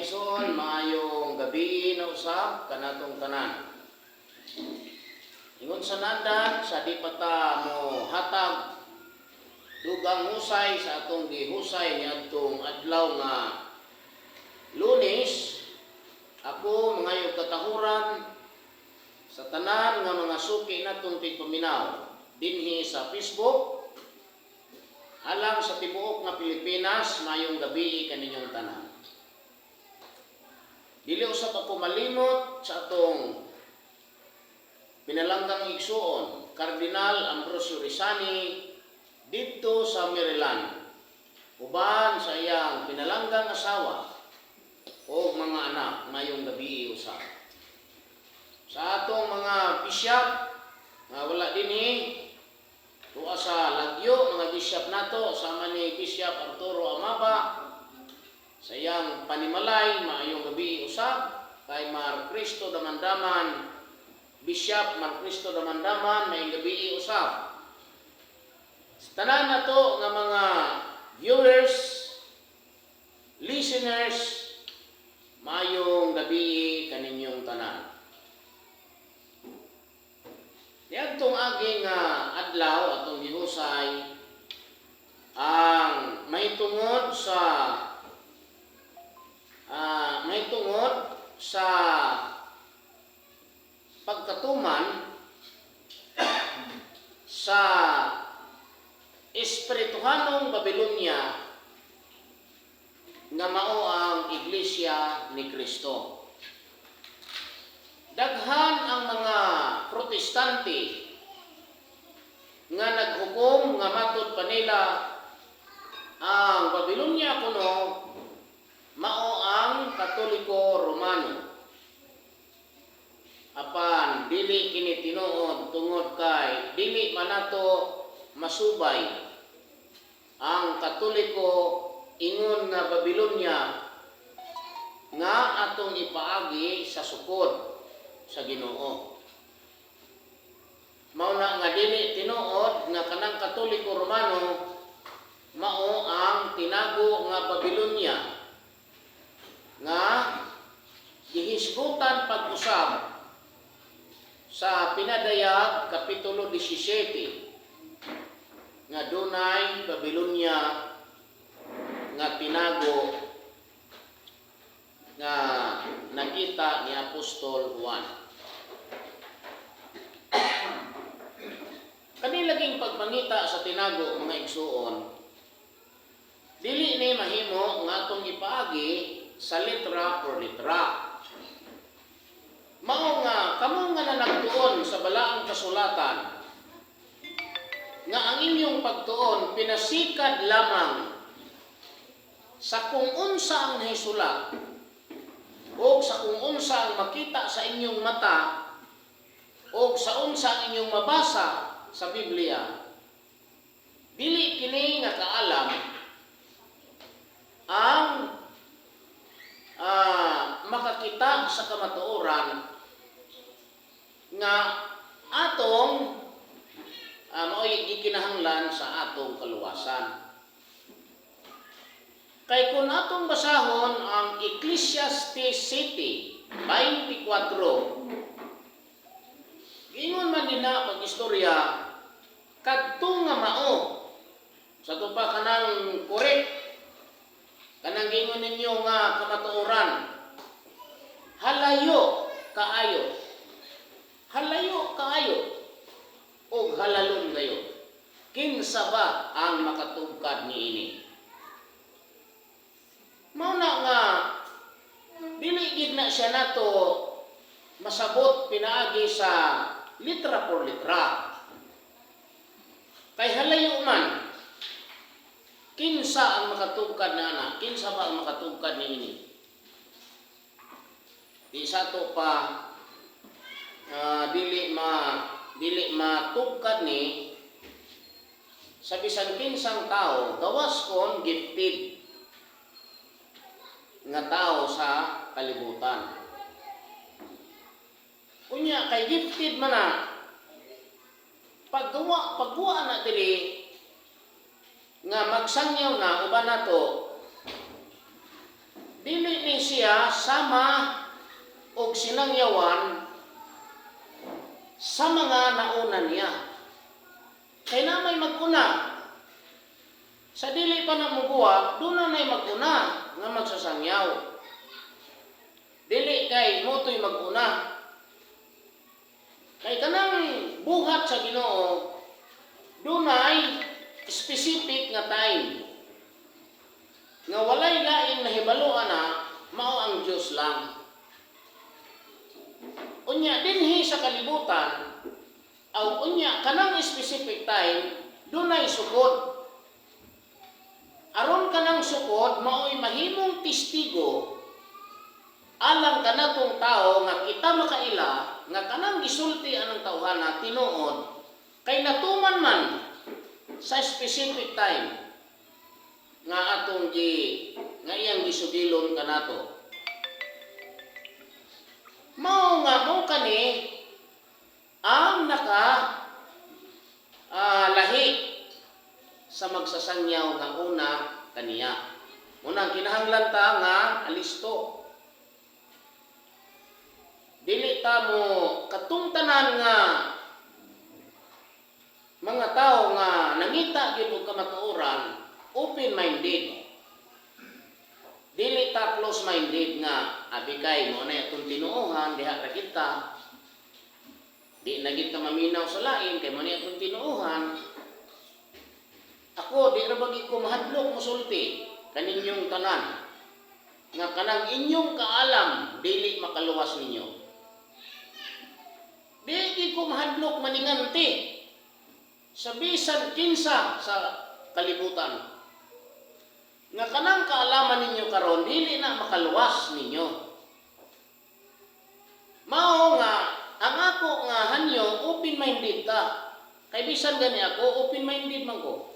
Igsoon, maayong gabi na usab kanatong tanan. Ingon sa nandan, sa di pa ta mo hatag dugang husay sa atong gihusay niadtong adlaw nga Lunes, ako mangayo katahuran sa tanan nga mga suki natong tigpaminaw dinhi sa Facebook alang sa tibuok nga Pilipinas, mayong gabi kaninyong tanan. Dili usab ako malimot sa atong pinalanggang igsuon, Cardinal Ambrosio Rizani, didto sa Maryland, uban sa iyang pinalanggang asawa o mga anak, mayong gabi usab. Sa atong mga bishop nga wala dinhi, tuwa sa Lagyo, mga bishop nato, sama ni Bishop Arturo Amaba, sa iyang panimalay, maayong gabi usab. Kay Mar Cristo Damandaman, Bishop Mar Cristo Damandaman, maayong gabi usab. Sa tanan nato nga mga viewers, listeners, maayong gabi kaninyong tanan. Niadtong agi nga adlaw, atong gihusay ang mahitungod sa pagkatuman sa espirituhanong Babylonia nga mao ang Iglesia ni Kristo. Daghan ang mga Protestante nga naghukom nga matud pa nila ang Babylonia kuno mao ang Katoliko Romano. Apan dili kini tinuod tungod kay dili man nato masubay ang Katoliko ingon nga Babylonia nga atong ipaagi sa sukod sa Ginoo. Mao na nga dili tinuod nga kanang Katoliko Romano mao ang tinago nga Babylonia nga gihisgutan pag-usab sa Pinadayag Kapitulo 17 nga dunay Babylonia nga tinago nga nakita ni Apostol Juan. Kani laging pagpangita sa tinago, mga igsuon, dili ni mahimo nga atong ipaagi sa letra por letra. Mao nga kamo nga nanagtuon sa balaang kasulatan nga ang inyong pagtuon pinasikad lamang sa kung unsa ang nahisulat o sa kung unsa ang makita sa inyong mata o sa unsa ang inyong mabasa sa Biblia, dili kini nga kaalam ang makakita sa kamatuoran nga atong mao'y gikinahanglan sa atong kaluwasan. Kay kung atong basahon ang Ecclesiastes 7:24, giingon man din na pag-istorya, kadto nga mao, sa ato pa kanang correct, kanang giingon ninyo nga kamatuoran, halayo kaayo, halayo kaayo, og halalom gayo. Kinsa ba ang makatugkad niini? Mao na nga dili gid na siya nato masabot pinaagi sa litra por litra. Kay halayo man, kinsa ang makatugkad na ana? Kinsa ba ang makatugkad niini? Di sa to pa dili matugkad ni sa bisan kinsang tao gawas kon gifted nga tao sa kalibutan. Unya kay gifted man na paggawa na diri nga magsangyaw na uban nato. Dili ni siya sama og sinangyawan sa mga nauna niya. Kay na may mag-una. Sa dili pa na muguwa, duna na'y mag-una nga magsasangyaw. Dili kay moto'y mag-una. Kay kanang buhat sa Ginoo, dunay specific nga time nga walay lain nahibalo ana, mao ang Dios lang. Unya dinhi sa kalibutan, aw unya kanang specific time, dunay sukod. Aron kanang sukod mao'y mahimong testigo alang kanatong tao nga kita makaila nga kanang gisulti anang tawhana tinuod kay natuman man sa specific time nga atong gi nga iyang gisugilon kanato. Mao nga mao kani ang naka lahi sa magsasangyaw nga una kaniya. Unang kinahanglan ta nga alisto. Dili ta mo katong tanan nga mga tao nga nangita gyud og kamatuoran, open-minded. Dili ta close-minded nga abi kay mo na atong tinuohan diha ra kita. Di na gid ta maminaw sa lain kay mo na atong tinuohan. Ako di ra bagi ko mahadlok mosulti kaninyong tanan nga kanang inyong kaalam dili makaluwas ninyo. Di gid ko mahadlok maninganti sa bisan kinsa sa kalibutan. Nga kanang kaalaman ninyo karon dili na makaluwas ninyo. Mao nga ang ako nga hanyo, open-minded ta. Kay bisan gani ako, open-minded man ko.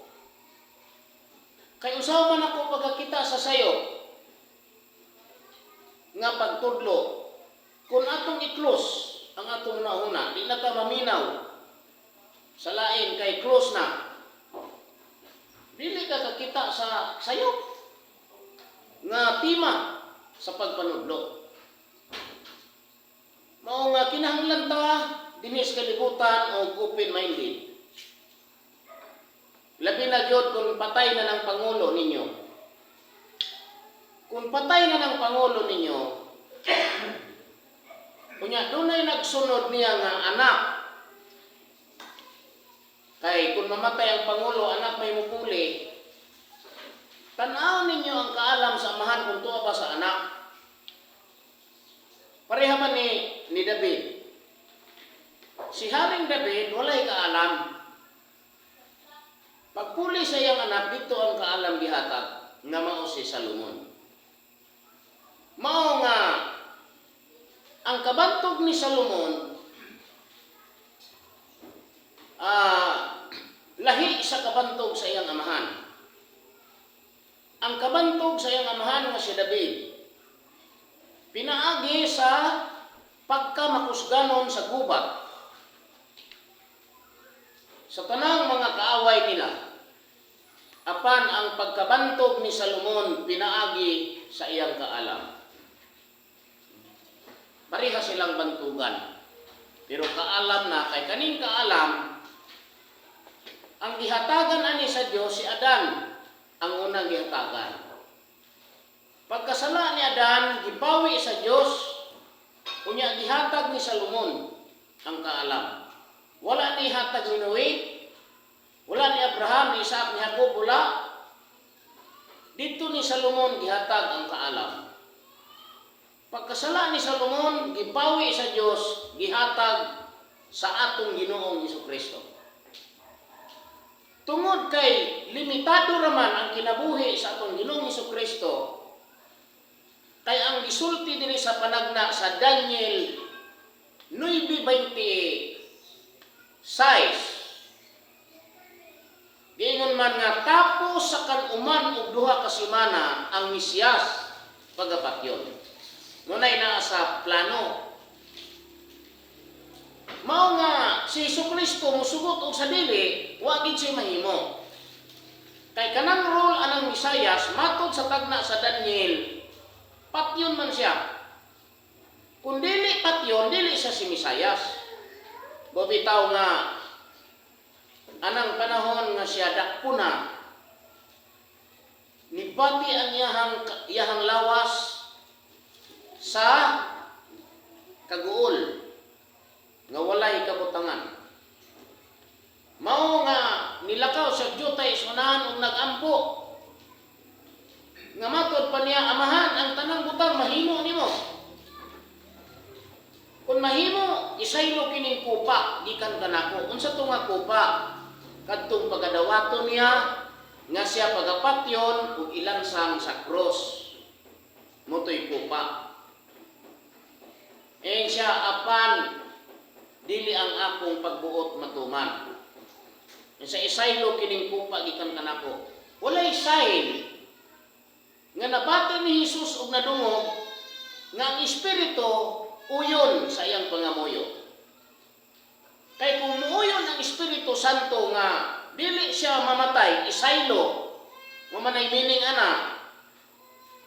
Kay usaha man ako pagkakita sa sayo nga pagtudlo, kung atong i-close ang atong nauna, di na ta maminaw sa lain kay close na. Dili ka kakita sa sayo nga tema sa pagpanudlo. Mao nga kinahanglan ta dinhi sa kalibutan og open-minded. Labi na gyud kung patay na ng pangulo ninyo. Kung patay na ng pangulo ninyo, unya dunay nagsunod niya nga anak. Kay kung mamatay ang pangulo, anak may mupuli. Tanaw ninyo ang kaalam sa amahan kung tuwa ba sa anak. Pareha man ni David. Si Haring David walay kaalam. Pagpuli sa iyang anak, dito ang kaalam gihatag nga mao si Salomon. Mao nga ang kabantog ni Salomon lahi sa kabantog sa iyang amahan. Ang kabantog sa iyang amahan nga si David, pinaagi sa pagkamakusganon sa gubat sa tanang mga kaaway nila. Apan ang pagkabantog ni Salomon pinaagi sa iyang kaalam. Pareha silang bantugan. Pero kaalam na, kay kaning kaalam ang gihatagan ani sa Dios, si Adan ang unang gihatagan. Pagkasala ni Adan, gibawi sa Dios, unya gihatag ni Salomon ang kaalam. Wala ni hatag ni Noe, wala ni Abraham, ni Isaac, ni Jacob, wala. Dito ni Salomon gihatag ang kaalam. Pagkasala ni Salomon, gibawi sa Dios, gihatag sa atong Ginoong Kristo. Tungod kay limitado raman ang kinabuhi sa atong Ginoong Kristo, kay ang gisulti dinhi sa panagna sa Daniel 9:26, giingon man nga tapos sa kan-uman og 2 ka semana ang Mesiyas pagapatyon. Ngunay naa sa plano. Mao nga si Hesus Kristo musugot og sa dili, wa gid siya mahimo. Kay kanang role anang Mesayas matod sa tagna sa Daniel Patyon man siya. Kung dili patyon, dili siya si Misayas. Bitaw nga anang panahon nga siya dakpo na, nibati ang iyahang lawas sa kaguol nga walay kabutangan. Mao nga nilakaw sa jutay sunahan ug nagampo. Nga matod pa niya, "Amahan, ang tanang butang mahimo nimo. Kung mahimo, isaylo kining kupa gikan kanako." Unsa to nga kupa? Kadtong pagadawaton niya nga siya pagapatyon ug ilansang sa cross. Mao to'y kupa. Eh siya, "Apan dili ang akong pagbuot matuman." Sa isaylo kining kupa gikan kanako. Walay sign nga nabati ni Jesus og nadungog nga ang Espiritu uyon sa iyang pangamuyo. Kay kung muuyon ang Espiritu Santo nga dili siya mamatay, isaylo, mo man ay meaning ana,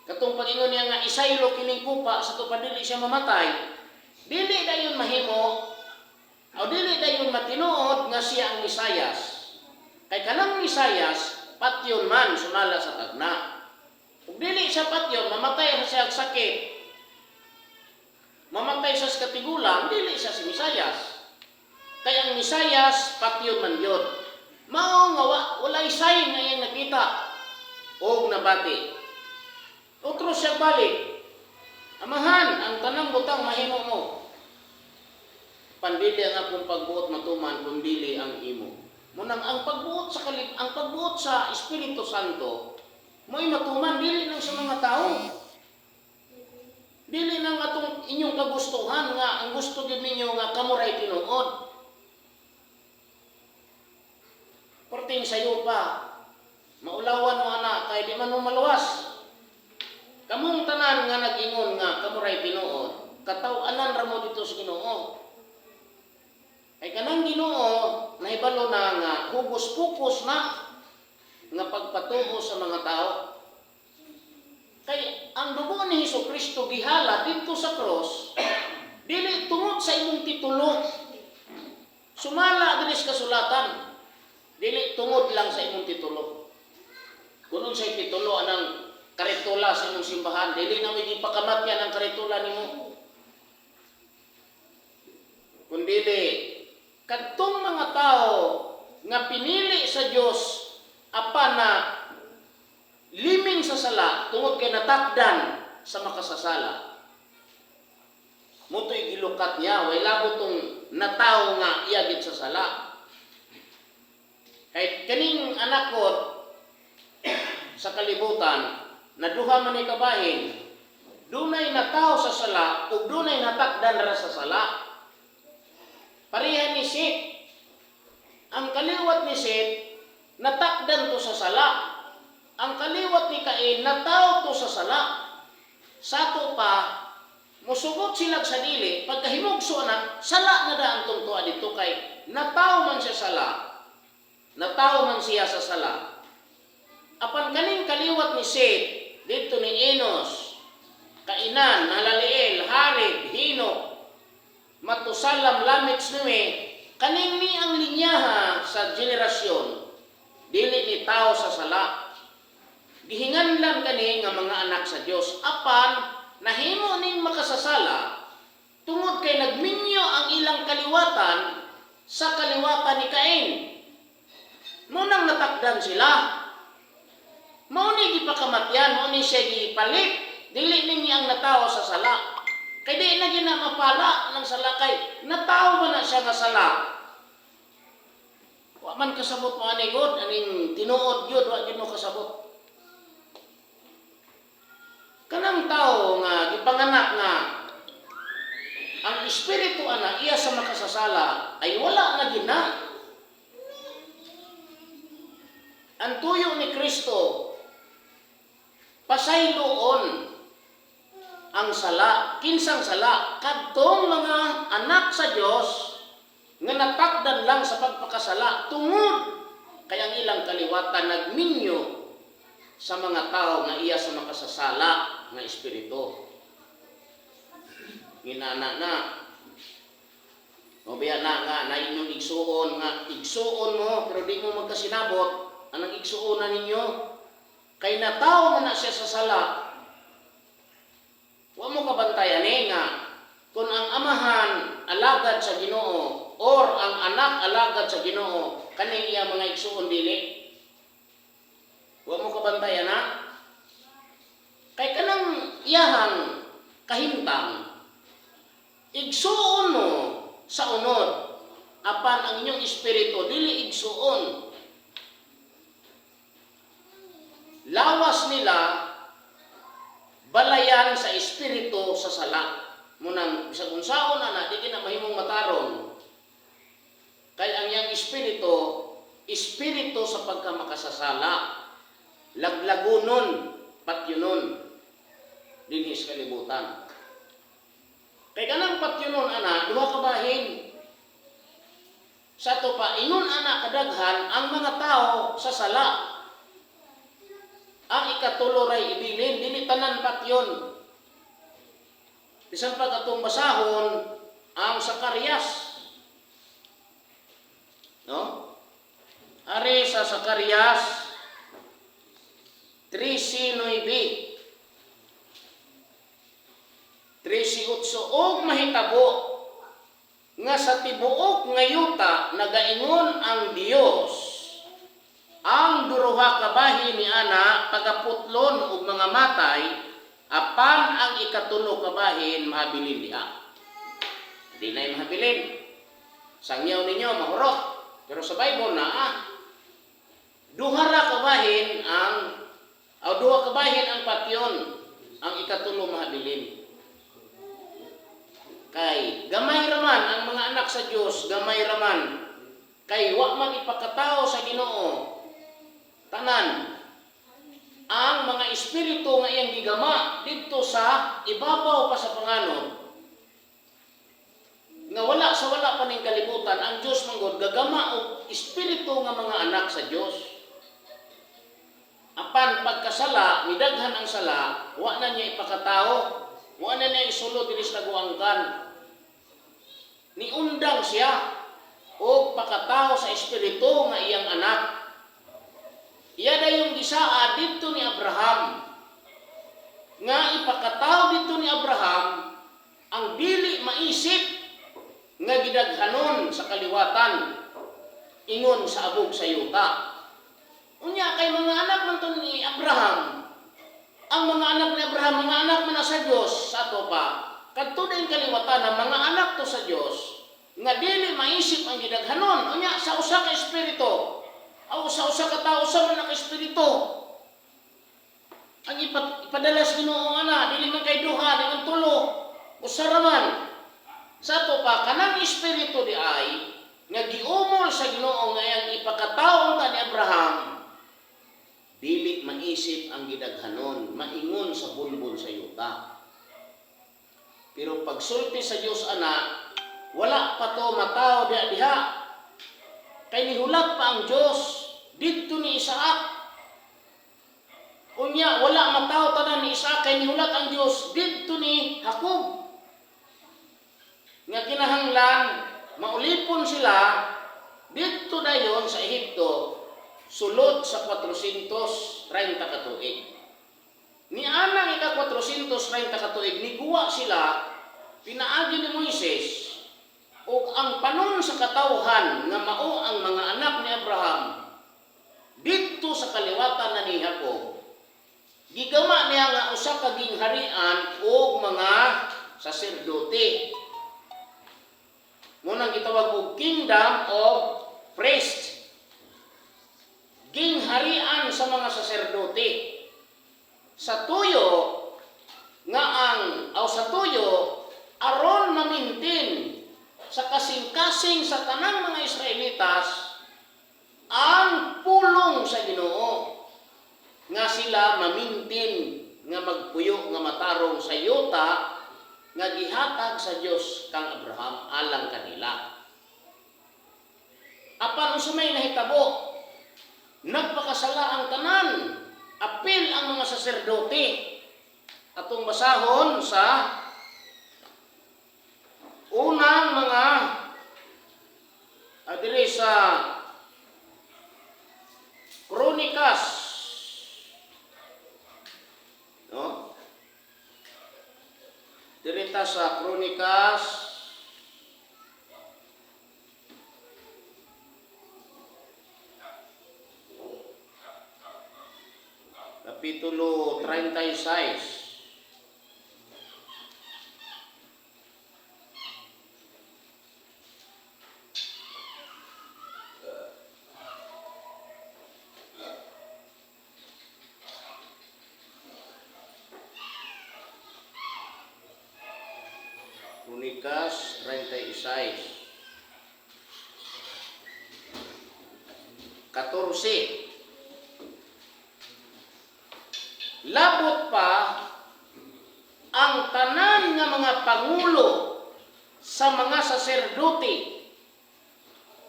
katong pag-ingon niya nga isaylo kining kupa sa to pa dili siya mamatay, dili dayon mahimo o dili dayon matinuod nga siya ang Misayas. Kay kanang Misayas, patyon man sumala sa tagna. Kung dili siya patyon, mamatay na siya og sakit. Mamatay siya sa katigulang, dili siya si Misayas. Kay ang Misayas, patyon man yun. Mao nga walay sign nga iyang nakita og nabati. Otro siya balik. "Amahan, ang tanang butang mahimo mo. Pandili ang akong pagbuot matuman, kundili ang imo." Munang ang pagbuot sa Espiritu Santo mo'y matuman dili lang sa mga tao. Dili nang atong inyong kagustuhan nga ang gusto gyud ninyo nga kamo ray tinuod. Perting sayo pa. Maulawan mo ana kay di man mo maluwas. Kamong tanan nga nag-ingon nga kamo ray tinuod, kataw-anan ra mo dito sa Ginoo. Kay kanang Ginoo nahibalo na nga hugos-pukos na nga pagpatuo sa mga tao. Kay ang dugo ni Hesus Kristo gihala didto sa cross dili tungod sa imong titulo. Sumala diri sa kasulatan, dili tungod lang sa imong titulo. Kung unsay titulo anang karitula sa imong simbahan, dili na may gipakamatyan ang karitula nimo. Kundili kadtong mga tao nga pinili sa Dios apan na liming sa sala tungod kay natakdan sa makasasala. Mao to'y gilukat niya, way labo tong natawo nga iya gid sa sala. Kay kaning anak ko sa kalibutan, na duha man ni kabahin, dunay natawo sa sala ug dunay natakdan ra sa sala. Pareha ni Seth. Ang kaliwat ni Seth, natakdan to sa sala. Ang kaliwat ni Cain, natawo to sa sala. Sa ato pa, musugot sila sa dili, pagkahimugso na, sala na daan tong tuwa dito kay natawo man siya sala. Natawo man siya sa sala. Apan kaning kaliwat ni Seth, dito ni Enos, Kainan, Mahalaleel, Jared, Henoc, Matusalam, Lamech, Noe, kaning ni ang linyaha sa generasyon, dili ni tao sa sala. Gihinganlan kani nga mga anak sa Dios apan nahimo ning makasasala tungod kay nagminyo ang ilang kaliwatan sa kaliwatan ni Cain. Mao nang natakdan sila. Mao ni gipakamatyan, mao ni siya gipalit. Dili ninyo ang natawo sa sala. Kay di na gina mapala ng sala kay natawo man na siya nga sala. Wa man kasabot mo ani God, aning tinuod gyud wa gyud mo kasabot. Kanang tao nga gipanganak nga ang espiritu ana iya sa makasasala ay wala na gina. Ang tuyo ni Kristo pasayloon ang sala, kinsang sala, kadtong mga anak sa Dios nga natakdan lang sa pagpakasala tungod kay ang ilang kaliwatan nagminyo sa mga tao nga iya sa makasasala. nga espiritu. Ginana na. O biya na nga na inyong igsuon nga igsuon mo pero di mo magkasinabot anang igsuon na ninyo kay natawo man na siya sa sala. Wa mo kabantay ani nga kung ang amahan alagad sa Ginoo or ang anak alagad sa Ginoo, kaning iya mga igsuon dili. Wa mo kabantay ana? Kay kanang iyahang kahimtang, igsuon mo sa unod apan ang inyong espiritu dili igsuon. Lawas nila balayan sa espiritu sa sala. Munang bisag unsaon ana, di na mahimong matarong. Kay ang iyang espiritu, espiritu sa pagkamakasasala. Laglagunon, patyunon dinhi sa kalibutan. Kay kanang patyunon ana, duha ka bahin. Sa ato pa, ingon ana kadaghan ang mga tao sa sala. Ang ikatulo ray ibilin, dili tanan patyon. Bisan pag atong basahon ang Sakarias. No? Ari sa Sakarias 13:9. 13:8. Og mahitabo nga sa tibuok nga yuta nagaingon ang Dios, ang duha ka bahin ni ana pagaputlon og mga matay, apan ang ikatulo ka bahin mahabilin diha. Di na mahabilin. Sangyaw ninyo mahurot, pero sa Bible naa duha ra ka bahin ang o duha ka bahin ang patyon, ang ikatulo mahabilin. Kay gamay raman ang mga anak sa Dios, gamay raman. Kay wa man ipakatao sa Ginoo tanan ang mga espiritu nga iyang gigama didto sa ibabaw pa sa panganod nga wala sa wala pa ning kalibutan. Ang Dios manggod gagama og espiritu nga mga anak sa Dios. Apan pagkasala, midaghan ang sala, wa na niya ipakatao, wa na niya isulod dinhi sa taguangkan. Niundang siya og pakatao sa espiritu nga iyang anak. Iya dayong gisaa didto ni Abraham nga ipakatao didto ni Abraham ang dili maisip nga gidaghanon sa kaliwatan ingon sa abog sa yuta. Unya kay mga anak man to ni Abraham, ang mga anak ni Abraham, mga anak man na sa Dios. Sa ato pa, kadto din kaliwatan ang mga anak to sa Dios nga dili maisip ang gidaghanon. Unya sa usa ka espiritu o sa usa ka tawo, usa man ka espiritu ang ipadala sa Ginoo ana, dili man kay duha, di man tulo, usa ra man. Sa ato pa, kanang espiritu di ay nga giumol sa Ginoo nga iyang ipakataon ta ni Abraham, dili maisip ang gidaghanon maingon sa bulbon sa yuta. Pero pagsulti sa Dios ana, wala pa to matao diha diha. Kay nihulat pa ang Dios didto ni Isaac. Unya wala matao tanan ni Isaac kay nihulat ang Dios didto ni Jacob. Nga kinahanglan maulipon sila didto dayon sa Ehipto sulod sa 430 ka tuig. Ni anang ika 430 ka tuig, niguwa sila pinaagi ni Moises ug ang panon sa katawhan nga mao ang mga anak ni Abraham didto sa kaliwatan na ni Jacob, gigama niya nga usa ka gingharian og mga saserdote. Munang gitawag og kingdom of priest, gingharian sa mga saserdote. Sa tuyo nga ang aw sa tuyo aron mamintin sa kasing-kasing sa tanang mga Israelitas ang pulong sa Ginoo nga sila mamintin nga magpuyo nga matarong sa yuta nga gihatag sa Dios kang Abraham alang kanila. Apan unsa may nahitabo? Nagpakasala ang tanan, apil ang mga saserdote. Atong basahon sa unang mga diri sa Kronikas. No? Diri ta sa Kronikas Kapitulo 36. Kronikas 36. 14. Labot pa ang tanan nga mga pangulo sa mga saserdote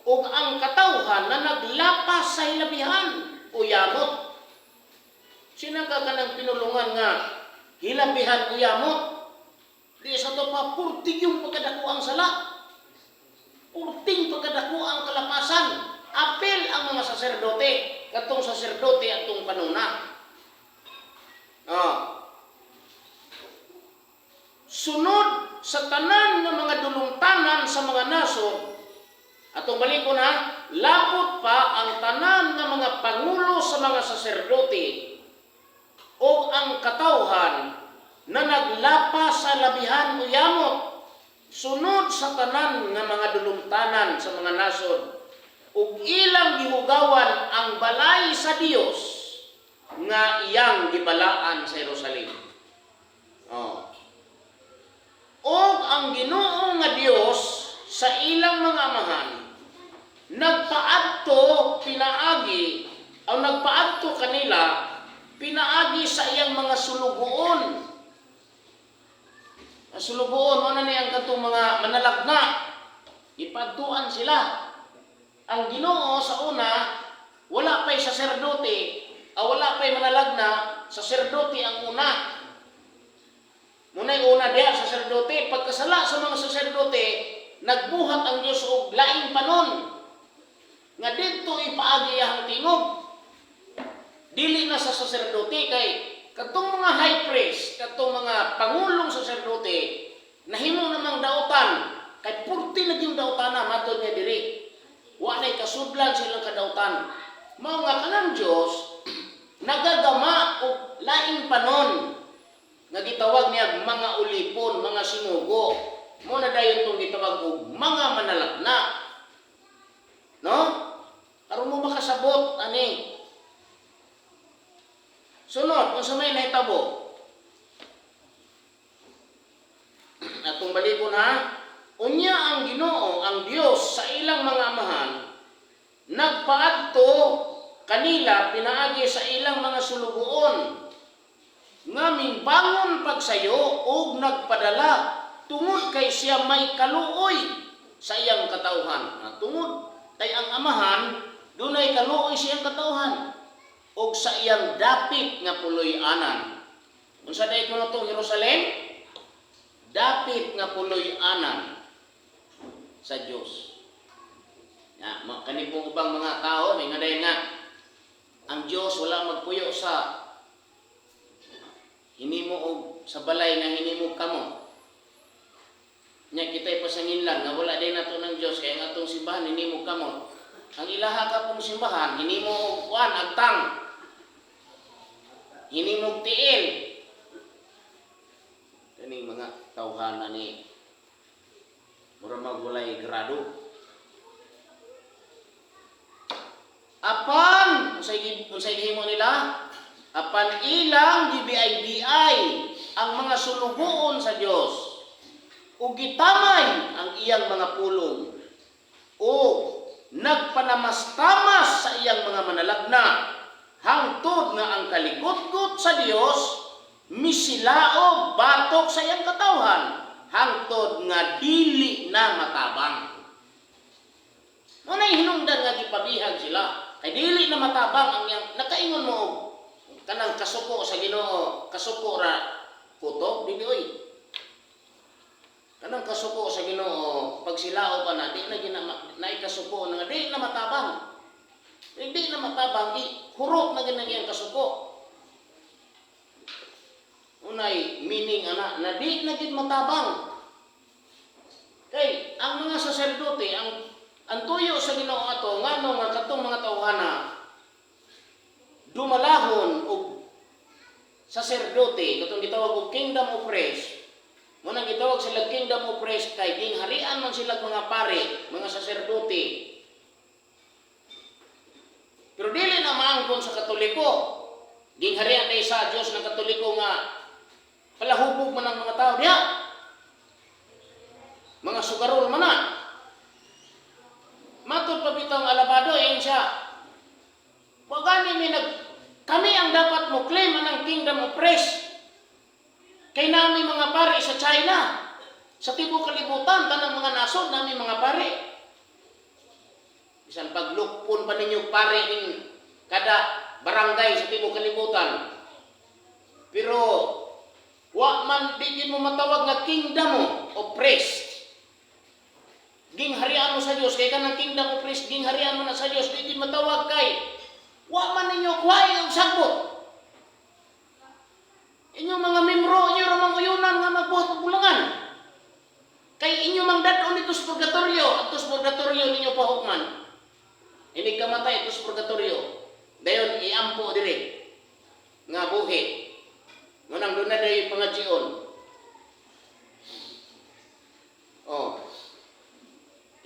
ug ang katawhan na naglapas sa hilabihan o yamot. Sina ka kanang pinulungan nga hilabihan o yamot? Di sa to pa, purtig yung pagkadako ang sala. Purting pagkadako ang kalapasan. Apil ang mga saserdote. Katong saserdote atong panuna. Ah. Sunod sa tanan nga mga dulungtanan sa mga nasod, atong balikon ha, labot pa ang tanan nga mga pangulo sa mga saserdote o ang katawhan na naglapas sa labihan o yamot, sunod sa tanan nga mga dulungtanan sa mga nasod, ug ilang gihugawan ang balay sa Dios nga iyang gibalaan sa Jerusalem. Oh. Og ang Ginoo nga Dios sa ilang mga amahan nagpaadto pinaagi o nagpaadto kanila pinaagi sa iyang mga sulugoon. Ang sulugoon mo na ni ang katong mga manalagna. Ipadtuan sila. Ang Ginoo sa una wala pa'y saserdote, wala pa'y manalagna, saserdote ang una. Muna'y una diha saserdote. Pagkasala sa mga saserdote, nagbuhat ang Dios og laing panon nga didto ipaagi ang tingog. Dili na sa saserdote kay katong mga high priest, katong mga pangulong saserdote, nahimo namang dautan kay purti na yung dautana matod niya diri. Wa nay kasudlan silang kadautan. Mao nga kanang Dios nagagama og laing panon nga gitawag niya mga ulipon, mga sinugo. Mo na dayon tong gitawag og mga manalagna. No? Aron mo makasabot ani. Sunod, unsa may nahitabo? Atong balikon ha. Unya ang Ginoo, ang Dios sa ilang mga amahan, nagpaadto kanila pinaagi sa ilang mga sulugoon nga mingbangon pagsayo og nagpadala tungod kay siya may kaluoy sa iyang katawhan. Tungod kay ang amahan dunay kaluoy sa iyang katawhan og sa iyang dapit nga puloy-anan. Unsa day kuno tong Jerusalem? Dapit nga puloy-anan sa Dios. Ya, kani pong ubang mga tao may nga nga ang Dios wala magpuyo sa hinimo og sa balay nga hinimo kamo. Nya kita'y pasanginlan nga wala din nato ng Dios kay ang atong simbahan hinimo kamo. Ang ilaha ka pong simbahan hinimo og kuan agtang. Hinimo og tiil. Kaning mga tawhana ni mura magwalay grado. Apan unsay gihimo nila? Apan ilang gibiay-biay ang mga sulugoon sa Dios ug gitamay ang iyang mga pulong o nagpanamastamas sa iyang mga manalagna hangtod nga ang kaligutgot sa Dios misilaob batok sa iyang katawhan hangtod nga dili na matabang. Muna'y hinungdan nga gipabihag sila kay dili na matabang ang iyang nakaingon mo og kanang kasuko sa Ginoo, kasuko ra Kutob dili oy. Kanang kasuko sa Ginoo, pag silao pa na, di na gina, naikasuko na nga, di na matabang. Hindi na matabang, hurot na ginang iyang kasuko. Unay, meaning ana, na di na gid matabang. Kay, ang mga saserdote, ang tuyo sa Ginoo ato, ngano nga katong mga tawhana, dumalahon og saserdote, katong gitawag og kingdom of priests. Mo nang gitawag sila kingdom of priests kay gingharian man sila mga pare, mga saserdote. Pero dili na maangkon sa Katoliko. Gingharian na sa Dios ng Katoliko nga palahubog man ang mga tao diha. Mga sugarol man na. Matod pa bitaw ang alabado, ayon siya. Wa gani mi nag kami ang dapat mo claim anang kingdom of priests. Kay nami mga pare sa China, sa tibuok kalibutan, tanang mga nasod nami mga pare. Bisan paglukpon pa ninyo pare ning kada barangay sa tibuok kalibutan. Pero wa man di gid mo matawag nga kingdom of priest. Gingharian mo sa Dios kay kanang kingdom of priest, gingharian mo na sa Dios, di gid matawag kay wa man ninyo kuhay og sagbot. Inyong mga membro, inyo ra mang uyunan nga magbuhat og bulangan. Kay inyo mang dad-on dito sa purgatorio, adto sa purgatorio ninyo pahukman. Inig kamatay ito sa purgatorio. Dayon iampo dire nga buhi. Munang doon na diri pangajion. Oh.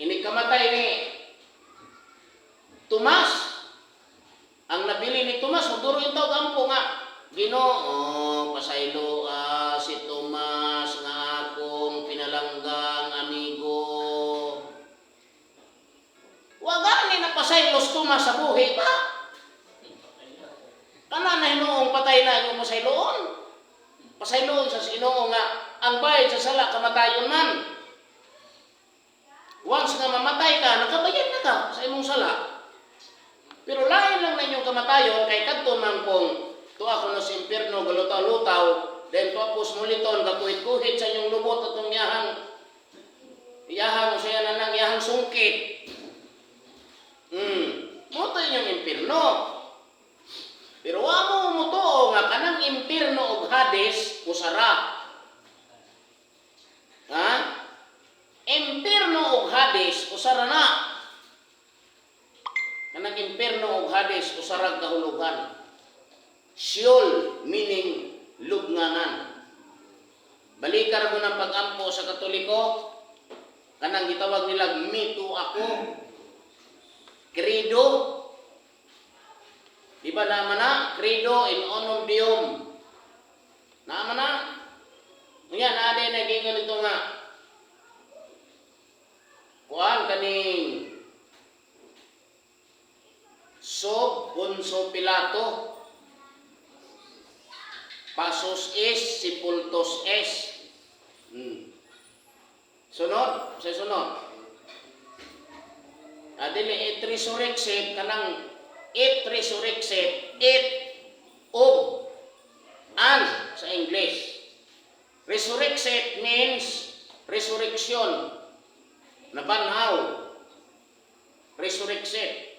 Inig kamatay ni Tomas. Ang nabili ni Tomas, magduro yung tawag ampo nga, "Ginoo, pasaylo si Tomas nga akong pinalanggang amigo." Wa gani na pasaylo si Tomas sa buhi pa. Kana na hinuong patay na imong pasayloon. Pasayloon sa Ginoo nga ang bayad sa sala kamatayon man. Once nga mamatay ka, nakabayad na ka sa imong sala. Pero lain lang na inyong kamatayon kay kadto man kung tuwa ko no sa impierno galutaw-lutaw, then tuwa po muliton gakuhit-kuhit sa inyong lubot atong iyahang usaya na nang iyahang sungkit. Mo to inyong impierno. Pero wa mo mutuo nga kanang impierno ug Hades usara. Ha? Impierno ug Hades usara na. Kanang impierno ug Hades usarag kahulugan. Sheol meaning lubnganan. Balikan mo ng pag-ampo sa Katoliko, kanang gitawag nila mito ako, credo. Di ba naman na? Credo in unum Deum. Naman na? Nga, naa na gingon ito nga. Kuan kaning Sub Poncio Pilato. Passus est, sepultus est. Sunod, sa sunod. Dili et resurrexit, kanang et resurrexit, et og an sa English. Resurrexit means resurrection. Nabanhaw. Resurrexit.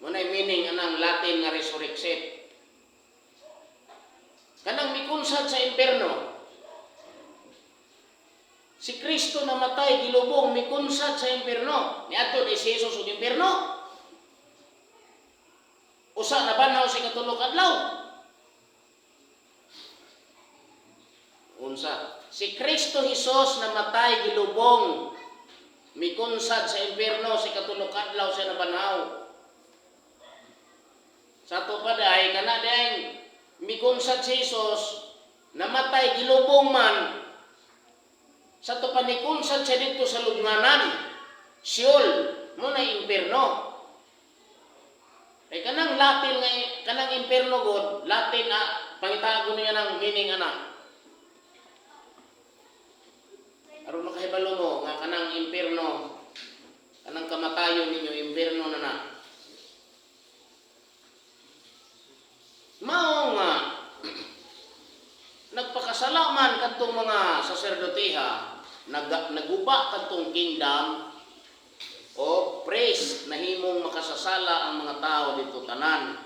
Muna meaning anang Latin nga resurrexit. Kanang mikunsad sa impierno. Si Kristo namatay, gilubong, mikunsad sa impierno. Niadto di si Jesus og impierno. Usa nabanhaw sa ikatulong adlaw. Unsa? Si Kristo Jesus namatay, gilubong, mikunsad sa impierno, sa ikatulong adlaw siya nabanhaw. Sa ato pa day, kana day, mikunsad si Jesus, namatay, gilubong man, sa ato pa nikunsad siya dito sa lubnganan, Sheol, mo na impierno. Kay kanang Latin nga kanang impierno god, Latin na pangitago niya ng meaning ana. Aron makahibalo mo nga kanang impierno, kanang kamatayon ninyo impierno na na. Mao nga nagtuo kadtong mga saserdoteha, naguba kadtong kingdom of priest, nahimong makasasala ang mga tao dito tanan.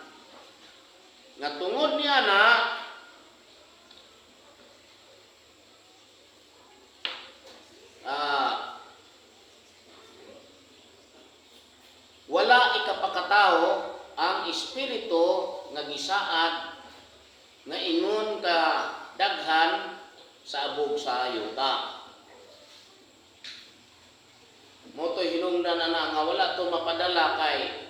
Nga tungod niya na wala ikapakatao ang espiritu nga gisaad nga ingon ka daghan sa abog sa yuta. Moto'y hinungdan na nga wala to mapadala kay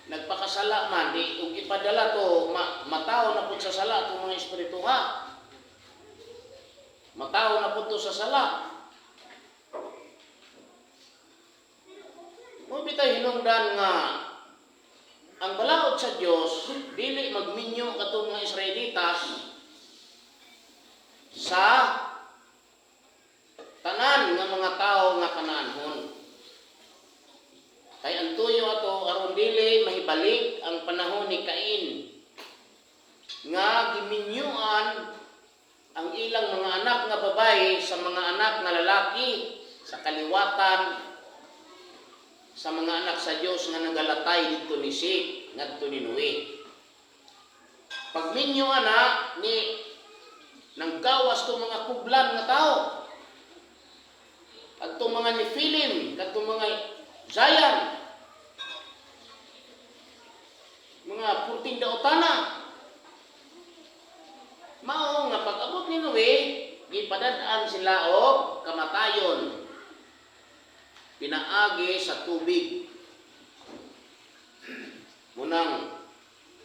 nagpakasala man di ug ipadala to matao na pud sa sala itong mga espiritu ha. Matao na pud to sa sala. Mo bitay hinungdan nga ang balaod sa Dios dili magminyo katong mga Israelitas sa tanan nga mga tao nga Kanaanhon. Kay ang tuyo ato aron dili mahibalik ang panahon ni Cain nga giminyuan ang ilang mga anak nga babae sa mga anak nga lalaki sa kaliwatan sa mga anak sa Dios nga nagalatay didto ni Seth ngadto ni Noe. Pagminyo ana ni nanggawas to mga kublan nga tao. Kadtong mga Nephilim, kadtong mga giant, mga purting daotana. Mao nga pag-abot ni Noe, gipadad-an sila og kamatayon pinaagi sa tubig. Munang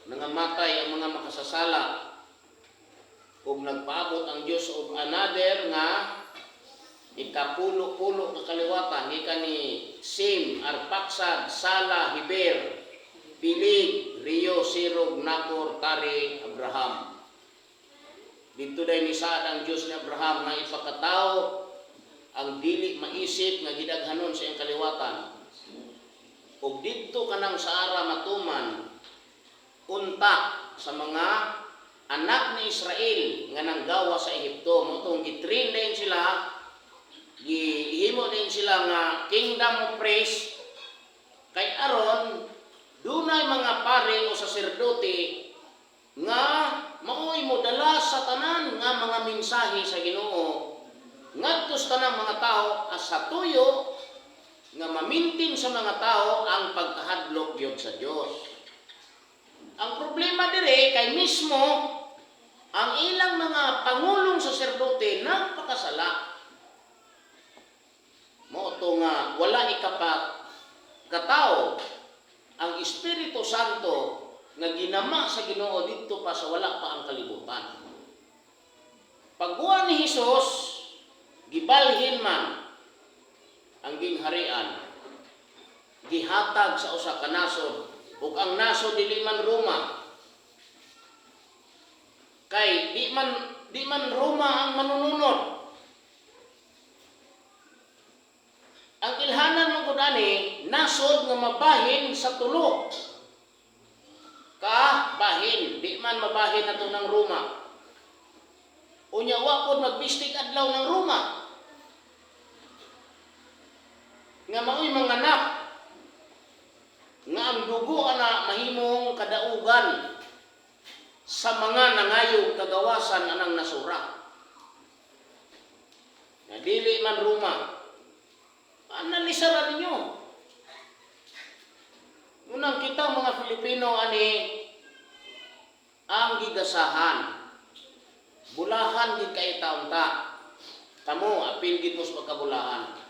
nangamatay ang mga makasasala ug nagpaabot ang Dios og another nga ikapulo-pulo nga kaliwatan gikan ni Sim, Arpaksad, Sala, Heber, Pilig, Rio, Sirog, Nacor, Tare, Abraham. Dito dahil ni saad ang Dios ni Abraham nga ipakatao ang dili maisip nga gidaghanon sa iyang kaliwatan. Ug didto kanang sa ara matuman unta sa mga anak ni Israel nga nanggawa sa Ehipto. Mo tong gitrain din sila, gihimo din sila nga kingdom of priests kay aron dunay mga pare o saserdote nga mao'y modala sa tanan nga mga mensahe sa Ginoo ngadto sa tanang mga tao as sa tuyo nga mamintin sa mga tao ang pagkahadlok gyud sa Dios. Ang problema dire kay mismo ang ilang mga pangulong saserdote nagpakasala. Mao to nga wala ikapat katao ang Espiritu Santo nga ginama sa Ginoo didto pa sa wala pa ang kalibutan. Pagbuhat ni Hesus, gibalhin man ang gingharian, gihatag sa usa ka nasod, ug ang nasod dili man Roma. Kay di man Roma ang manununod. Ang ilhanan man gud ani nasod nga mabahin sa tulo ka bahin, di man mabahin ato ng Roma. Unya wa pod magbistig adlaw ng Roma. Nga mao'y manganak nga ang dugo ana mahimong kadaugan sa mga nangayog kagawasan anang nasura. Nga dili man Roma. Analisara ninyo. Unang kita mga Filipino ani ang gigasahan. Bulahan gid kay taon ta. Kamo apil gid mo sa pagkabulahan.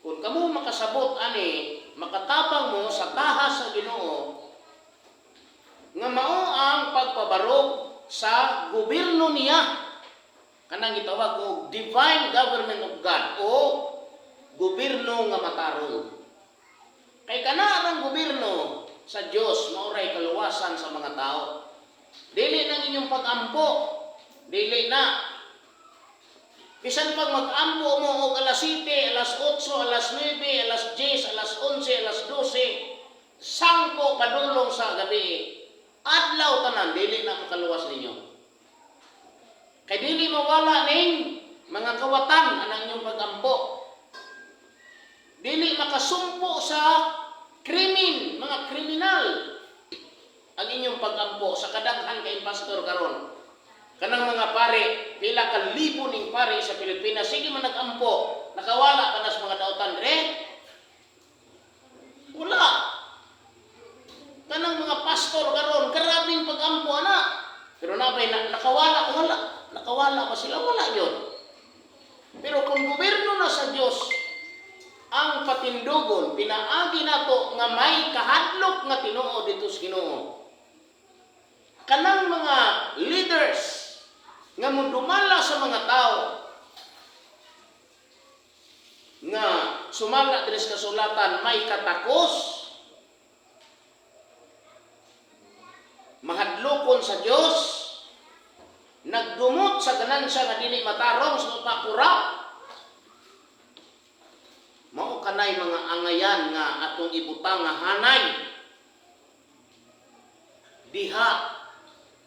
Kung kamo makasabot ani, makatabang mo sa tahas sa Ginoo nga mao ang pagpabarog sa gobyerno niya, kanang gitawag og divine government of God o gobyerno nga matarong. Kay kana ang gobyerno sa Dios maoray kaluwasan sa mga tao. Dili nang inyong pag-ampo, dili na. Bisan pag mag-ampo mo og alas 7, alas 8, alas 9, alas 10, alas 11, alas 12, sangko padulong sa gabi, adlaw tanan dili na makaluwas ninyo. Kay dili mawala ning mga kawatan anang inyong pagampo. Dili makasumpo sa krimen, mga kriminal ang inyong pagampo sa kadaghan kay pastor karon. Kanang mga pare, pila ka libo ning pare sa Pilipinas, sige man nagampo, nakawala ka na sa mga dautan re? Wala. Kanang mga pastor karon, grabing pagampo ana. Pero nabay na, nakawala, wala. Nakawala ba sila? Wala yun. Pero kung gobyerno na sa Dios ang patindugon, pinaagi nato nga may kahadlok nga tinuod dito sa Ginoo. Kanang mga leaders nga mudumala sa mga tao nga sumala diri sa kasulatan may katakos, mahadlokon sa Dios, nagdumot sa ganansya nga dili matarong sa mapakurap, mao kanay mga angayan nga atong ibutang nga hanay diha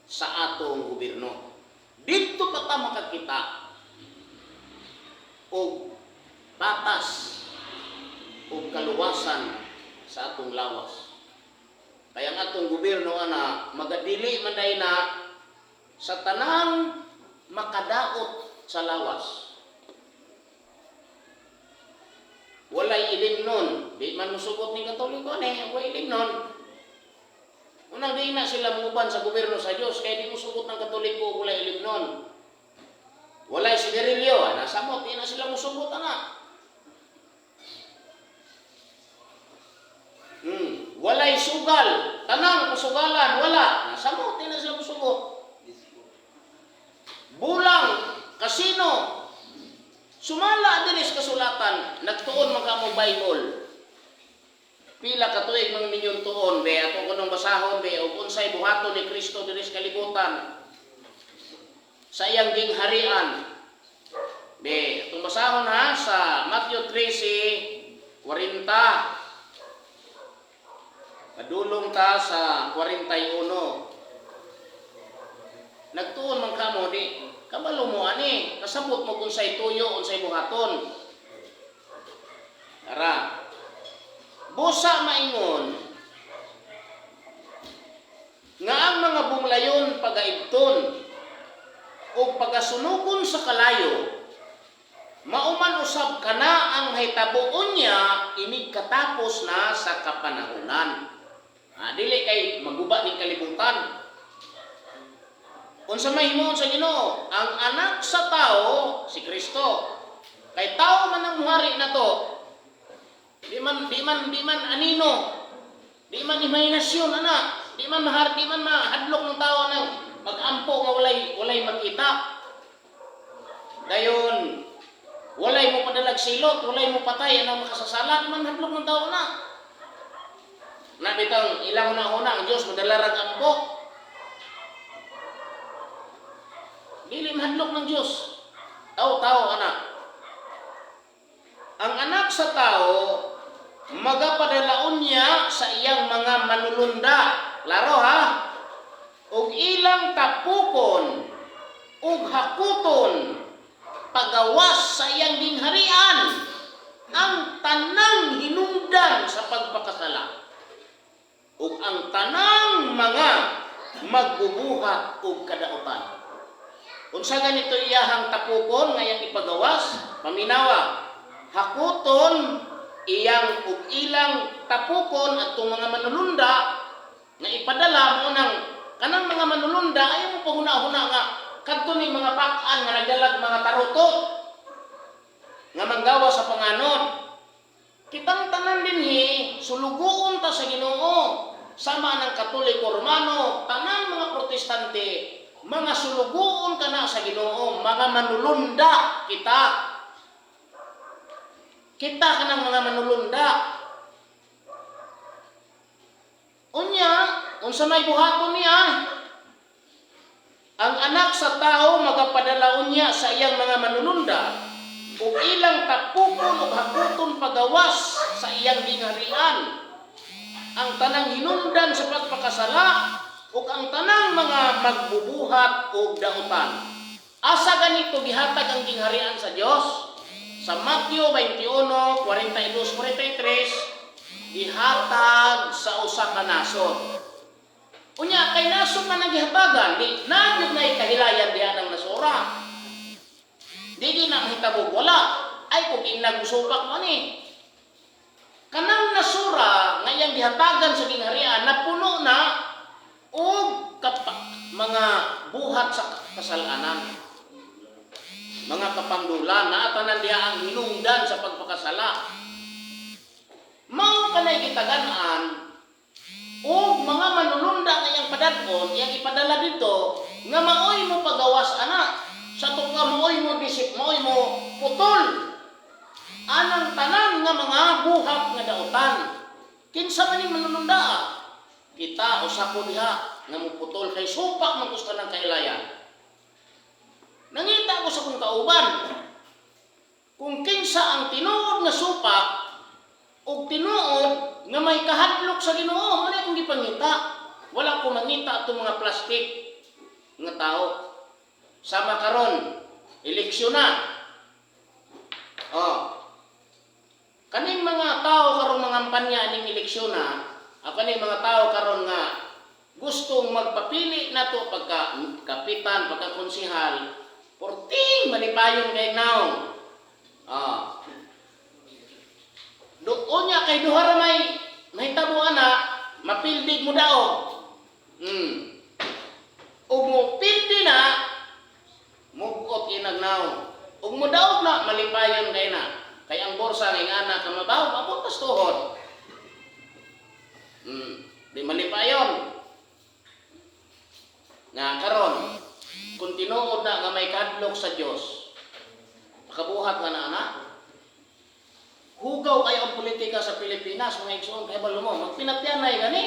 sa atong gobyerno. Didto pa ta makakita og patas og kaluwasan sa atong lawas. Kaya ang atong gobyerno ana magadili man day na sa tanang makadaot sa lawas. Walay ilim nun. Di man musugot ni Katoliko ni, walay ilim nun. Unang di na sila muban sa gobyerno sa Diyos, kaya di musugot ng Katoliko, walay ilim nun. Walay sigarilyo, nasa mo, di na sila musugot, ana. Walay sugal, tanang kasugalan, wala. Nasa mo, di na sila musugot. Bulang, kasino, sumala din sa kasulatan, nagtuon man ka mo Bible. Pila ka tuig mang ninyong tuon, be, ato kunong basahon, be, ug unsay buhaton ni Kristo diri sa kalibutan sa iyang gingharian. Be, atong basahon ha sa Matthew 13:40. Padulong ta sa 41. Nagtuon man kamo di kabalo mo ani, kasabot mo kung say tuyo, unsay buhaton. Tara. Busa maingon nga ang mga bunglayon pagaibton o pagasunugon sa kalayo, mauman usab kana ang mahitabuon niya inig katapos na sa kapanahunan. Dili kay maguba ning kalibutan. Unsa may himuon sa Ginoo? Ang anak sa tao, si Kristo. Kay tao man ang muhari na to. Di man anino. Di man imahinasyon ana. Di man mahar, di man mahadlok ng tao nang magampo nga walay makita. Dayon walay mo padalag silot, walay mo patay anang makasasala, di man hadlok ng tao na. Nabitang ilang una-una ang Dios madala rag ampo. Dili mahadlok ng Dios. Tao-tao anak. Ang anak sa tao magapadalaon niya sa iyang mga manulunda. Klaro ha? Og ilang tapukon ug hakuton pagawas sa iyang gingharian ang tanang hinungdan sa pagpakasala ug ang tanang mga magbubuhat og kadautan. Unsa ganito iyahang tapukon nga iyang ipagawas? Paminawa. Hakuton iyang ug ilang tapukon atong mga manulunda nga ipadala mo nang kanang mga manulunda ayaw mo paghuna-huna nga kadto ning mga pak-an nga nagdalag mga tarutot nga manggawa sa panganod. Kitang tanan dinhi sulugoon ta sa Ginoo sama ng Katoliko Romano, tanan mga Protestante, mga sulugoon kana sa Ginoo, mga manulunda kita. Kita kanang mga manulunda. Unya, unsa may buhaton niya? Ang anak sa tao magapadala unya sa iyang mga manulunda ug ilang tapukon ug hakuton pagawas sa iyang gingharian ang tanang hinungdan sa pagpakasala ug ang tanang mga magbubuhat og dautan. Asa ganito gihatag ang gingharian sa Dios? Sa Matthew 21, 42, 43, gihatag sa usa ka nasod. Unya, kay nasod man ang gihatagan, di naa gyud na kahilayan diha ng nasura. Di gyud na mahitabo wala. Ay kung inagsupak mo ni. Kanang nasura nga iyang gihatagan sa gingharian, napuno na og mga buhat sa kasalanan. Mga kapangdulan, naa tanan diha ang hinungdan sa pagpakasala. Mao kanay gitagan-an og mga manulunda nga iyang padad-on, iyang ipadala dito nga maoy mo pagawas ana sa tuka, maoy mo disip, maoy mo putol anang tanan nga mga buhat nga dautan. Kinsa man ning manulunda? Kita, usa ko diha nga muputol kay supak man ko sa tanang kahilayan. Nangita ko sa kong kauban kung kinsa ang tinuod nga supak og tinuod nga may kahadlok sa Ginoo. Mo na akong gipangita. Wala ko mangita atong mga plastic nga tao. Sama karon, eleksyon na. Oh. Kaning mga tao karon mangampanya ning eleksyon na, ako kaning mga tao karon nga gustong magpapili nato pagka kapitan, pagka konsihal, porting malipayon kay naong. Ah. Doon niya kay duha ra may mahitabo ana, mapildig mo daog. Ug mo pildi na, mugot inag naong. Ug mo daog na, malipayon kay na. Kay ang borsa ng ana ka mabaw, mabot tas tuhod. Di malipayon. Nga karon, kung tinuod na nga may kadlok sa Dios, makabuhat nga na ana. Hugaw kayo ang politika sa Pilipinas, mga igsoon, kay balo mo, magpinatyanay gani.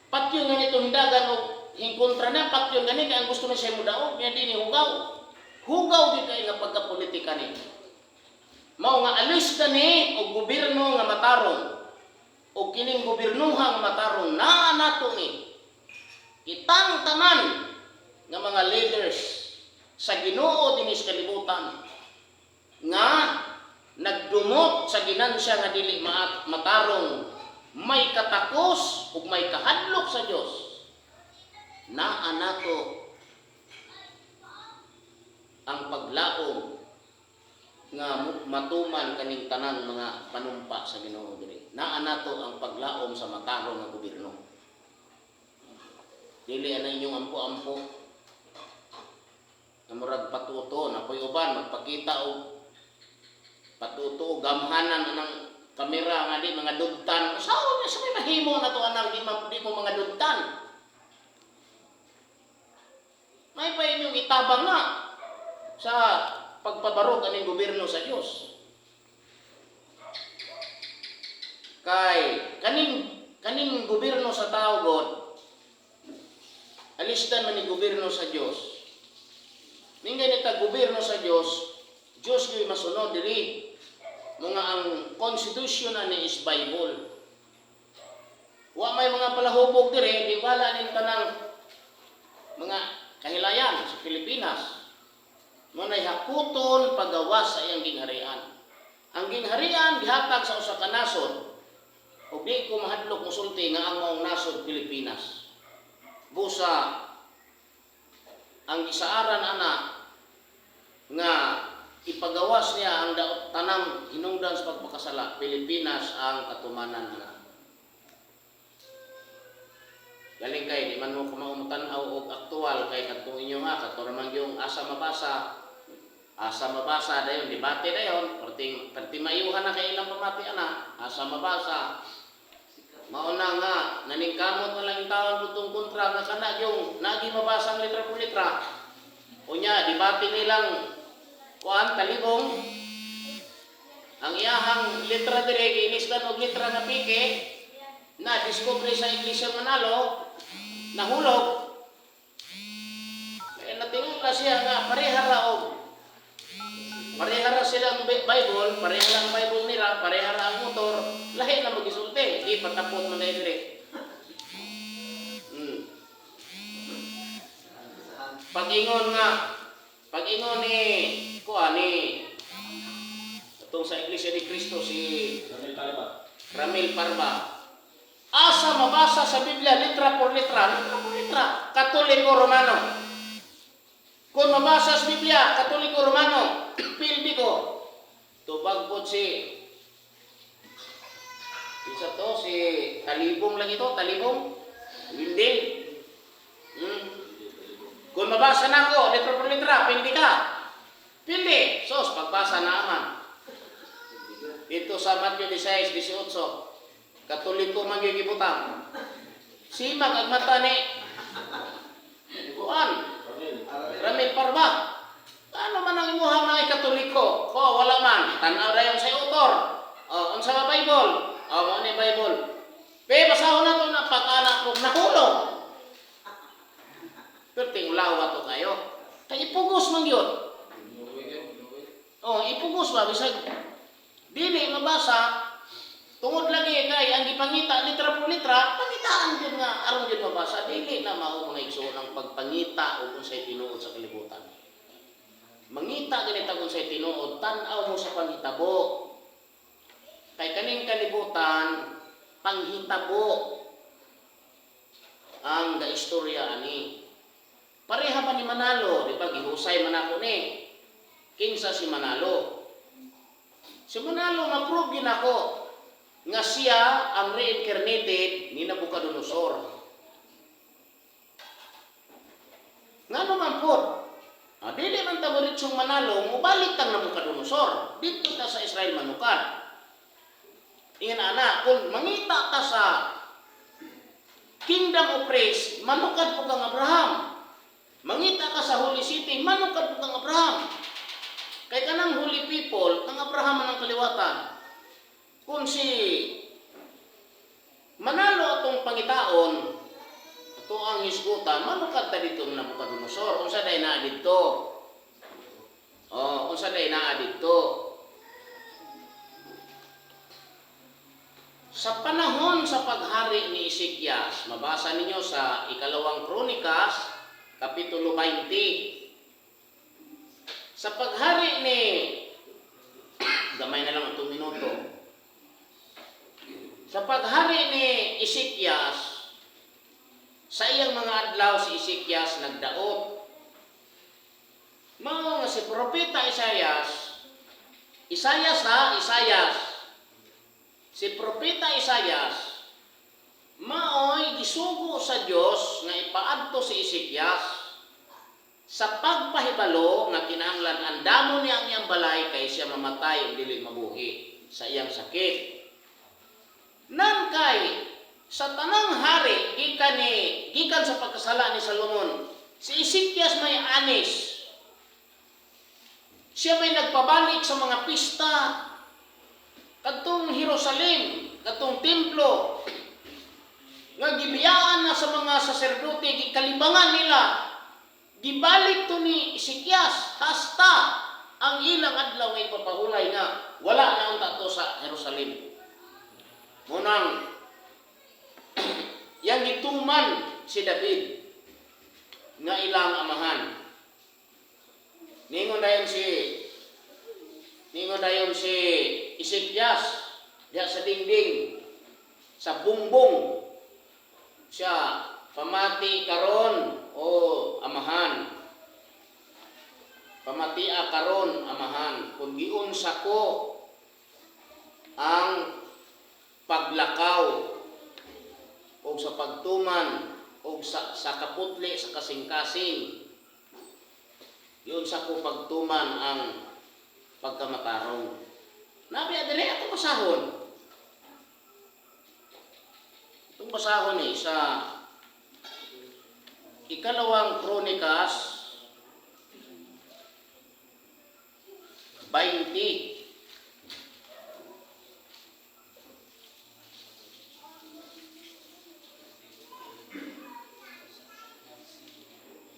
Patyon nga nitong dagan og hingkontra na, patyon gani, kay ang gusto ni siya mo daog, nga di ni hugaw. Hugaw di kay nga pagkapolitika ni. Mao nga alis kani og gobyerno nga matarong, og kining gobyernoha nga matarong naa nato ni. Kitang tanan nga mga leaders sa Ginoo dinhi sa kalibutan nga nagdumot sa ginansya nga dili matarong, may katakos ug may kahadlok sa Dios, naa nato ang paglaom nga matuman kaning tanan mga panumpa sa Ginoo diri. Naa nato ang paglaom sa matarong nga gobyerno. Dili ana inyong ampo-ampo nga murag patuto na poy uban magpakita og patuto, gamhanan anang kamera nga di mga dugtan. Usaon na sa may mahimo na to anang di mo mga dugtan? May pa inyong itabang na sa pagpabarog aning gobyerno sa Dios. Kay kaning kaning gobyerno sa tao god, alisdan man ni gobyerno sa Dios. Ning ganita gobyerno sa Dios, Dios gyud masunod diri. Mga ang constitution ani is Bible. Wa may mga palahubog diri, di wala ning tanang mga kahilayan sa Pilipinas. Mo nay hakuton pagawas sa iyang gingharian. Ang gingharian gihatag sa usa ka nasod. Ug di ko mahadlok musulti nga ang maong nasod Pilipinas. Busa ang gisaaran ana nga ipagawas niya ang daot tanang hinungdan sa pagpakasala, Pilipinas ang katumanan ana. Galing kay di man mo kumao tan-aw og aktual kay kadtong inyo nga kadto ra man yung asa mabasa dayon, debate dayon, perting perting mayuhan na kay ilang pamati ana, asa mabasa. Mao na nga naningkamot na lang yung tawon putong kontra nga kana yung nagi mabasa ang letra por letra. Unya debate nilang kuan talibong, ang iyahang letra dire giinisdan og letra nga peke na discovery sa Iglesia Manalo, nahulog. Kaya natingala siya nga pareha ra silang Bible, pareha lang Bible nila, pareha ra ang motor, lahi na magisulti, di patapot man diri. Pag-ingon nga, pag-ingon ni kuan ni atong sa Iglesia ni Cristo, si Ramil Parba. Ramil Parba. Asa mabasa sa Biblia litra por litra, litra por litra, Katoliko Romano? Kung mabasa sa Biblia, Katoliko Romano, pildi ko. Tubag po si isa to, si Talibong lang ito, Talibong. Windel. Kung mabasa na ako, litra por litra, pildi ka. Pildi. Sos, pagbasa na aman. Dito sa Matthew 16:18, Katoliko magigibutang. Simag ang mata ni kuan, Ramil. Ramil Parba. Ano man ang imuhang mga Katoliko? Ko, wala man. Tanaw dayon sa author. O, unsa ba Bible? O, mao ni Bible. Pe, basahon na to na pag-anak ko nahulog. Pero tinglawa to kayo. Kay ipugos man yun. Oh, ipugos ba bisag dili mabasa tungod lagi kay ang gipangita litra por litra, pangitaan gyud nga aron gyud mabasa. Dili na mao, mga igsoon, ang pagpangita og unsay tinuod sa kalibutan. Mangita ganit og unsay tinuod, tan-aw mo sa panghitabo. Kay kaning kalibutan, panghitabo ang gaistorya ani. Pareha pa ni Manalo, di ba? Gihusay man ako ni. Kinsa si Manalo? Si Manalo, ma-prove yun ako nga siya ang reincarnated ni Nabucodonosor. Nga naman po, dili man ta diretsong Manalo, mubalik tang Nabucodonosor. Dito ta sa Israel manukad. Ingan ana, kung mangita ta sa Kingdom of Praise, manukad po kang Abraham. Mangita ka sa Holy City, manukad po kang Abraham. Kay kanang holy people, kang Abraham man ang kaliwatan. Kung si Manalo atong pangitaon, ato ang hisgutan, manukad ta dito ng Nabucodonosor. Unsa day naa didto? Oh, unsa day naa didto? Sa panahon sa paghari ni Ezekias, mabasa ninyo sa Ikalawang Kronikas, Kapitulo 20. Sa paghari ni, gamay na lang itong minuto. Sa paghari ni Ezekias, sa iyang mga adlaw si Ezekias nagdaot. Mao nga si Propeta Isayas, Isayas ha, Isayas. Si Propeta Isayas, maoy gisugo sa Dios nga ipaadto si Ezekias sa pagpahibalo nga kinahanglan andamo niya ang iyang balay kay siya mamatay ug dili mabuhi sa iyang sakit. Nan kay sa tanang hari gikan sa pagkasala ni Salomon, si Ezekias may anis. Siya may nagpabalik sa mga pista kadtong Jerusalem, kadtong templo nga gibiyaan na sa mga saserdote, gikalibangan nila. Gibalik to ni Ezekias hasta ang ilang adlaw nga ipapahulay nga wala na unta to sa Jerusalem. Munang yang gituman si David nga ilang amahan. Ningon dayon si Ezekias diha sa dingding sa bumbong siya, "Pamati karon o amahan. Pamatia karon, amahan, kung giunsa ko ang paglakaw o sa pagtuman o sa kaputli sa kasing-kasing, yun sa ko pagtuman ang pagkamatarong." Nabi adili ako basahon. Itong basahon eh sa Ikalawang Kronikas 20.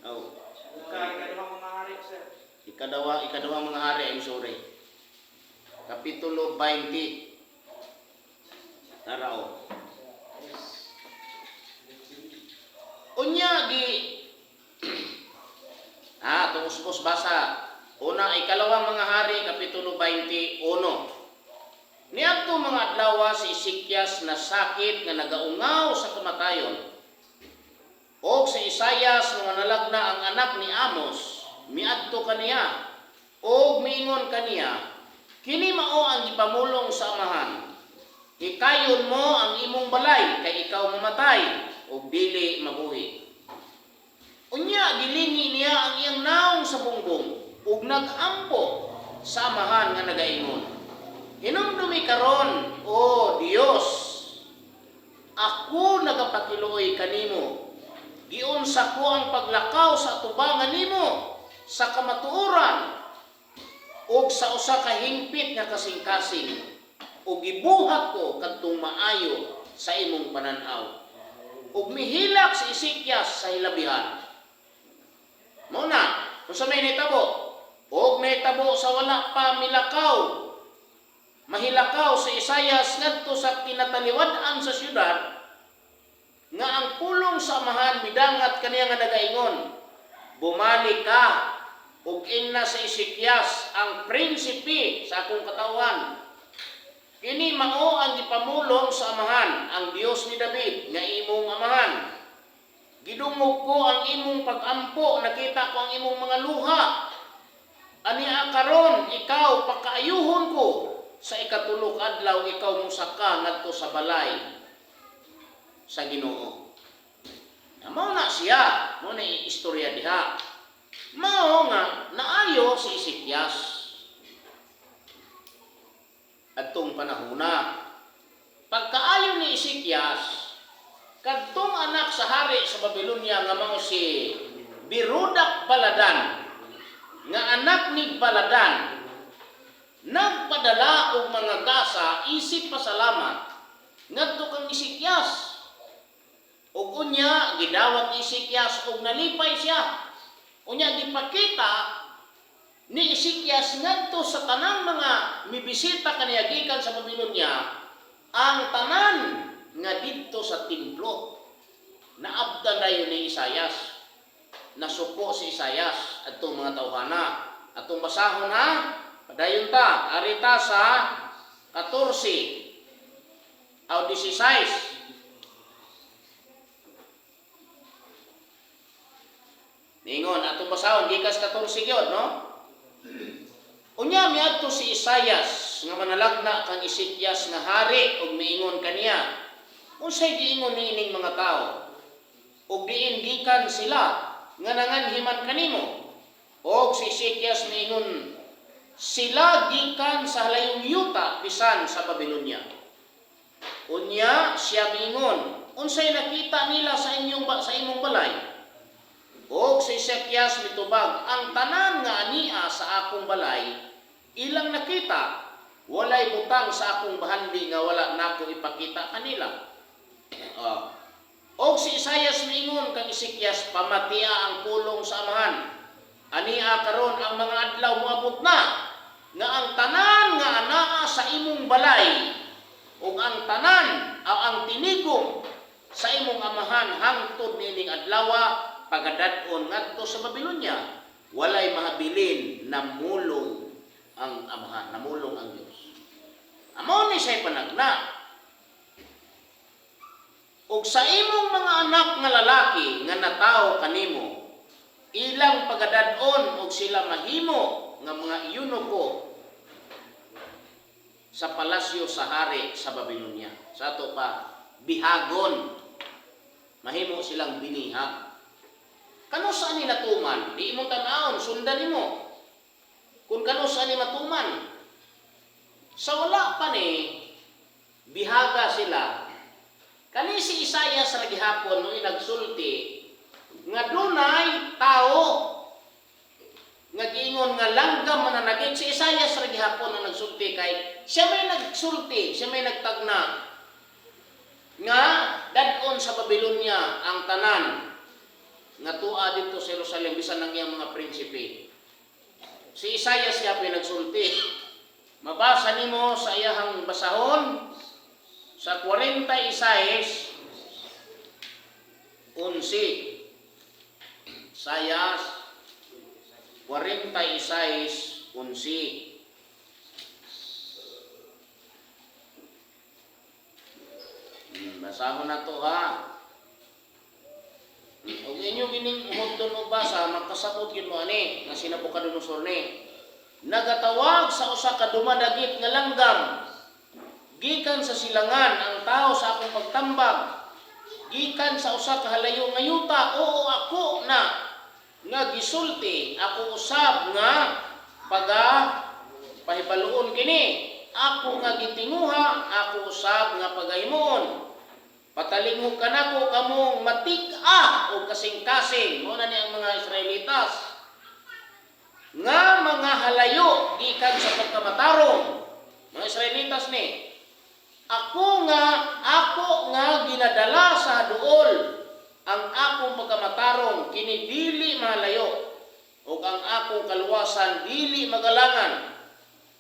Oh, Ikaduhang mga hari, sir. Ikadawang mga hari, I'm sorry. Kapitulo 20. Narao. Unya gi Usbos basa. Una, Ikalawang Mga Hari, Kapitulo 21. Niadto mga adlaw, si Ezekias nasakit nga nagaungaw sa kamatayon. Og si Isayas nga manalagna ang anak ni Amos, miadto kaniya og miingon kaniya, "Kini mao ang gipamulong sa Amahan. Hikayon mo ang imong balay kay ikaw mamatay ug dili mabuhi." Unya gilingi niya ang iyang naong sa bungbong ug nag-ampo sa Amahan nga nagaingon, "Hinumdumi karon, O Dios, ako nagapakiluoy kanimo. Giunsa ko ang paglakaw sa atubangan nimo sa kamatuoran ug sa usa ka hingpit nga kasing-kasing ug gibuhat ko kadtong maayo sa imong panan-aw." Ug mihilak si Ezekias sa hilabihan. Mao na, unsa may nahitabo? Og nahitabo sa wala pa milakaw, mahilakaw si Isayas ngadto sa kinataliwad-an sa syudad, nga ang pulong sa Amahan midangat kaniya nga nagaingon, "Bumalik ka ug ingna sa Ezekias, ang prinsipe sa akong katawhan. Kini mao ang gipamulong sa Amahan, ang Dios ni David nga imong amahan. Gidungog ko ang imong pagampo, nakita ko ang imong mga luha. Ania karon ikaw pakaayuhon ko. Sa ikatulo ka adlaw ikaw mosaka ngadto sa balay sa Ginoo." Mao na siya, mao na istorya diha. Mao nga naayo si Ezekias adtong panahona. Pagkaayo ni Ezekias, kadtong anak sa hari sa Babylonia nga mao si Berodac Baladan, nga anak ni Baladan, nagpadala og mga gasa isip pasalamat ngadto kang Ezekias. Ug unya gidawat ni Ezekias ug nalipay siya. Unya gipakita ni Ezekias ngadto sa tanang mga mibisita kaniya gikan sa Babylonia ang tanan nga didto sa templo. Naabdan dayon ni Isayas. Nasuko si Isayas adtong mga tawhana. Atong basahon ha. Padayon ta, arita sa 14 o 16. Ningon, atong basahon gikas 14 gyud, no? Unya miadto si Isayas nga manalagna kang Ezekias nga hari ug miingon kaniya, "Unsay giingon niining mga tawo? Ug diin gikan sila nga nanganhiman kanimo?" Og si Ezekias miingon, "Sila gikan sa halayong yuta bisan sa Babylonia." Unya siya miingon, "Unsay nakita nila sa imong balay?" Og si Ezekias mitubag, "Ang tanan nga ania sa akong balay ilang nakita, walay butang sa akong bahandi nga wala nako ipakita kanila." Oh. Og si Isayas miingon kang Ezekias, "Pamatia ang pulong sa Amahan. Ania karon ang mga adlaw moabot na nga ang tanan nga anaa sa imong balay ug ang tanan o ang tinigom sa imong amahan hangtod niining adlawa pagadad-on ngadto sa Babylonia, walay mahabilin, namulong ang Amahan, namulong ang Dios." Amo ni siya'y panagna. "Ug sa imong mga anak nga lalaki nga natawo kanimo, ilang pagadad-on og sila mahimo nga mga eunuko sa palasyo sa hari sa Babylonia." Sa ato pa, bihagon. Mahimo silang binihag. Kano sa ni natuman? Di imong tan-awon, sundan nimo. Kung kano sa ni matuman. Sa wala pa ni, bihaga sila. Kani si Isaiah sa gihapon no nagsulti nga dunay tao nga giingon nga langgam mananagit. Si Isaiah sa gihapon na nagsulti kay siya may nagsulti, siya may nagtagna nga dad-on sa Babylonia ang tanan nga tua dito sa Jerusalem bisan ang iyang mga prinsipe. Si Isaiah siya pa nagsulti. Mabasa nimo sa iyahang basahon sa 46 11. Isayas 46:11. Basahon na to ha. Ug inyo gining hugton og basa, makasabot gyud mo ani nga si Nabucodonosor ni. Nagatawag sa usa ka dumadagit nga langgam gikan sa silangan ang tao sa akong pagtambag, gikan sa usa ka halayo nga yuta. Oo, ako na nga gisulti, ako usab nga paga pahibaluon kini, ako nga gitinguha, ako usab nga pagahimuon. Patalinghog kanako kamong matig-a o kasing-kasing. Mao na ni ang mga Israelitas nga mga halayo gikan sa pagkamatarong. Mga Israelitas ni. Ako nga ginadala sa duol ang akong pagkamatarong, kini dili mahalayo, ug ang akong kaluwasan dili magalangan,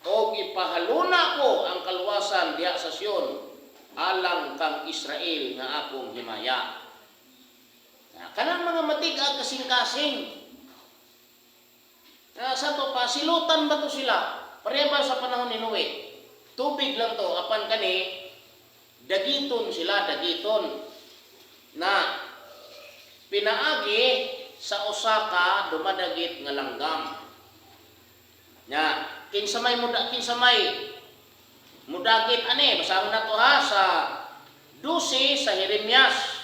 ug ipahaluna ko ang kaluwasan diha sa Sion alang kang Israel nga akong himaya. Na, kanang mga matig-a, kasing-kasing. Na, sa to pa, silutan ba to sila? Pareha ba sa panahon ni Noe? Tubig lang to, apan kani, dagiton sila, dagiton. Na pinaagi sa usa ka dumadagit nga langgam. Nya, kinsa may mudagit ani, basahon na to ha sa 12 sa Jeremias.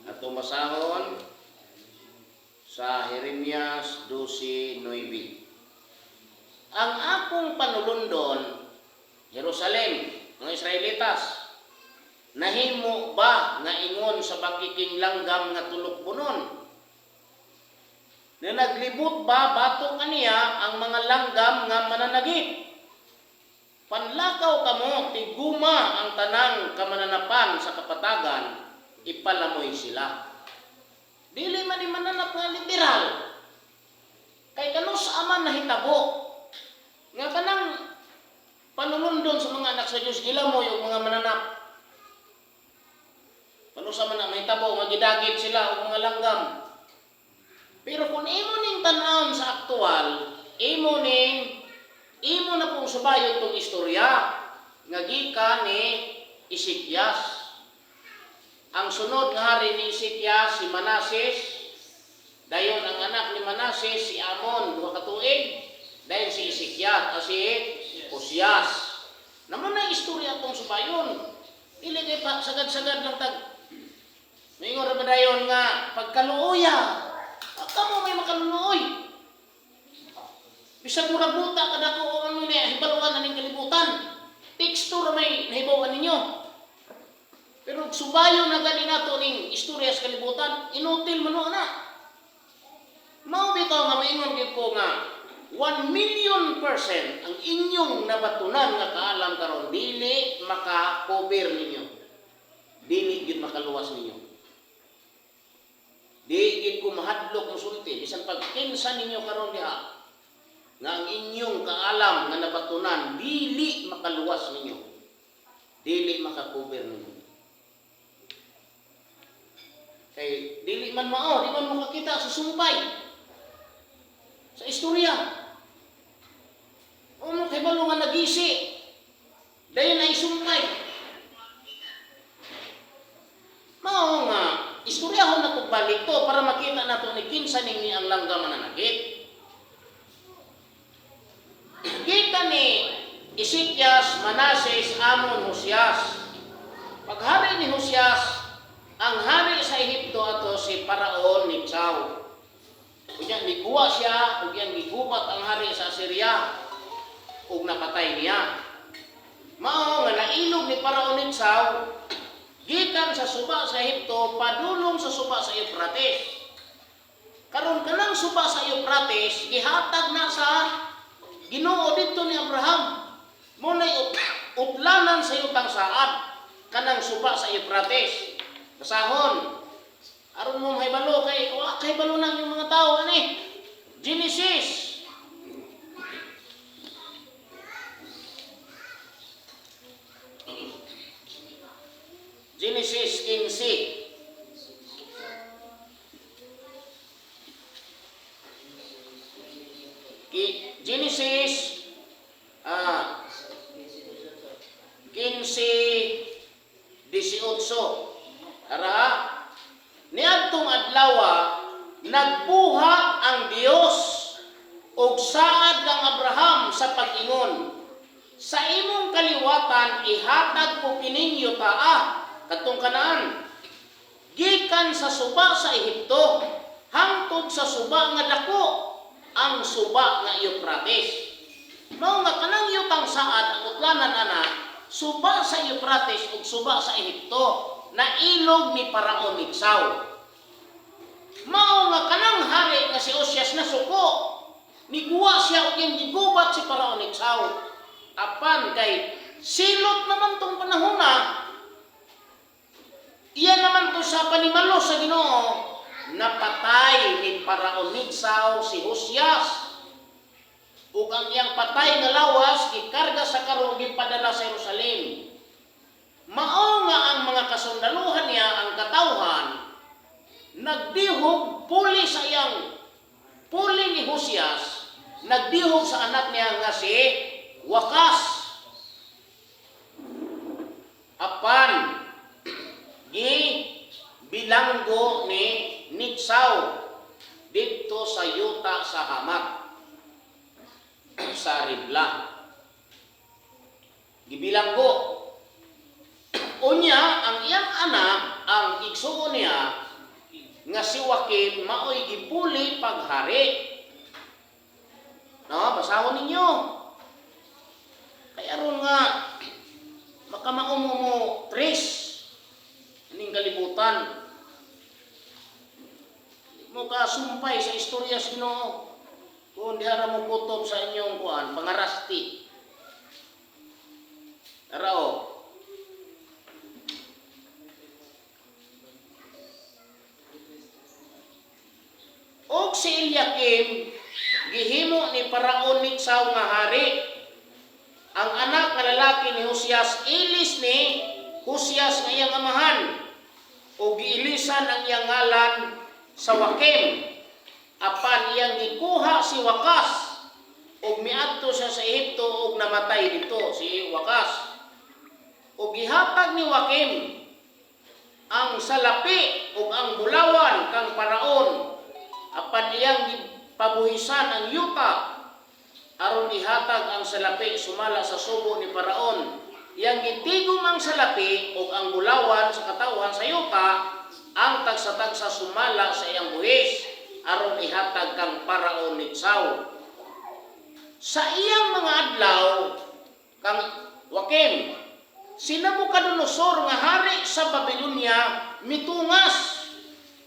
Atong basahon sa Jeremias 12:9. Ang akong panulundon, Jerusalem, mga Israelitas, nahimo ba nga ingon sa bakiking langgam nga tulukbunon? Na naglibot ba batok kaniya ang mga langgam nga mananagit? Panlakaw kamo, tiguma ang tanang kamananapan sa kapatagan, ipalamoy sila. Dili man ni mananap nga literal. Kay kanus aman nahitabo nga kanang panulundon sa mga anak sa Dios, gilamoy og mga mananap. Kanus aman na mahitabo nga gidagit sila og mga langgam. Pero kung imo ning tan-awon sa aktual, imo na pong subayon tong istorya nga gikan ni Ezekias. Ang sunod nga hari ni Ezekias si Manases, dayon ang anak ni Manases si Amon, 2 ka tuig, dayon si Ezekias, si Osias. Naman na istorya atong subayon. Dili kay pa sagad-sagad lang tag. Maingon ra ba dayon nga pagkaluoya? Kamo may makaluluoy. Bisag murag buta kada ko o ano niya, hibaluan na ning kalibutan. Teksto ra may nahibaw ninyo. Pero subayon na gani nato ning istorya sa kalibutan, inutil man na. Mao bitaw nga maingon gyud ko nga 1,000,000% ang inyong nabatunan nga kaalam karon dili maka-cover ninyo. Dili gyud makaluwas ninyo. Di gyud ko mahadlok mosulti bisan pag kinsa ninyo karon diha nga ang inyong kaalam nga nabatunan dili makaluwas ninyo. Dili maka-cover ninyo. Kay dili man mao, di man makakita sa sumpay. Sa istorya. Ano kay balo nga nagisi. Dayon ay sumpay. Mao nga istoryahon na balik to para makita nato ni kinsa ninyo ang langgam mananagit. Kita ni Ezekias, Manases, Amon, Josias. Paghari ni Josias, ang hari sa Ehipto ato si Paraon Nichao. Unya miguwa siya, ug iyang gigubat ang hari sa Assyria ug napatay niya. Mao nga nailog ni Paraon Nichao gikan sa suba sa Ehipto padulong sa suba sa Euphrates. Karon kanang suba sa Euphrates gihatag na sa Ginoo didto ni Abraham. Mao nay utlanan sa yutang saad kanang suba sa Euphrates. Basahon. Aron mo mahibalo kay wa kahibalo nang yung mga tao ani. Genesis Genesis 15. Genesis 15:18. Ara, niadtong adlawa nagbuhat ang Dios og saad kang Abraham sa pag-ingon, "Sa imong kaliwatan ihatag ko kining yutaa," kadtong Kanaan, "gikan sa suba sa Ehipto hangtod sa suba nga dako, ang suba nga Euphrates." Mao nga kanang yutang saad ang utlanan ana suba sa Euphrates ug suba sa Ehipto na ilog ni Paraon Nixaw. Mao nga kanang hari nga si Osias nasuko, niguwa siya ug iyang gigubat si Paraon Nixaw. Apan kay silot naman tong panahon na, iya naman to sa panimalo sa Ginoo, napatay ni Paraon Nixaw si Osias. Ug ang iyang patay nga lawas gikarga sa karo ug gipadala sa Jerusalem. Mao nga ang mga kasundaluhan niya, ang katawhan, nagdihog puli sa iyang puli ni Hosias, nagdihog sa anak niya nga si Wakas. Apan gi bilanggo ni Nitsaw didto sa yuta sa Hamat sa Ribla. Gibilanggo. Unya ang iyang anak, ang igsuon niya nga si Joaquim, maoy gipuli paghari. No, basahon ninyo. Kaya aron nga makamao mo mo tres ining kalibutan. Di mo ka sumpay sa istorya sa Ginoo kung di ara mo kutob sa inyong kuan pangarasti. Arao. Og si Eliakim gihimo ni Paraon Nitsaw nga hari. Ang anak nga lalaki ni Hosias, ilis ni Hosias nga iyang amahan, ug giilisan ang iyang ngalan sa Joaquim. Apan iyang gikuha si Wakas ug miadto siya sa Ehipto ug namatay dito si Wakas. Ug gihatag ni Joaquim ang salapi ug ang bulawan kang Paraon, apan iyang gipabuhisan ang yuta aron ihatag ang salapi sumala sa subo ni Paraon. Iyang gitigom ang salapi ug ang bulawan sa katawhan sa yuta, ang tagsa-tagsa sumala sa iyang buhis aron ihatag kang Paraon Nitsaw. Sa iyang mga adlaw kang Joaquim, si Nabucodonosor nga hari sa Babylonia mitungas,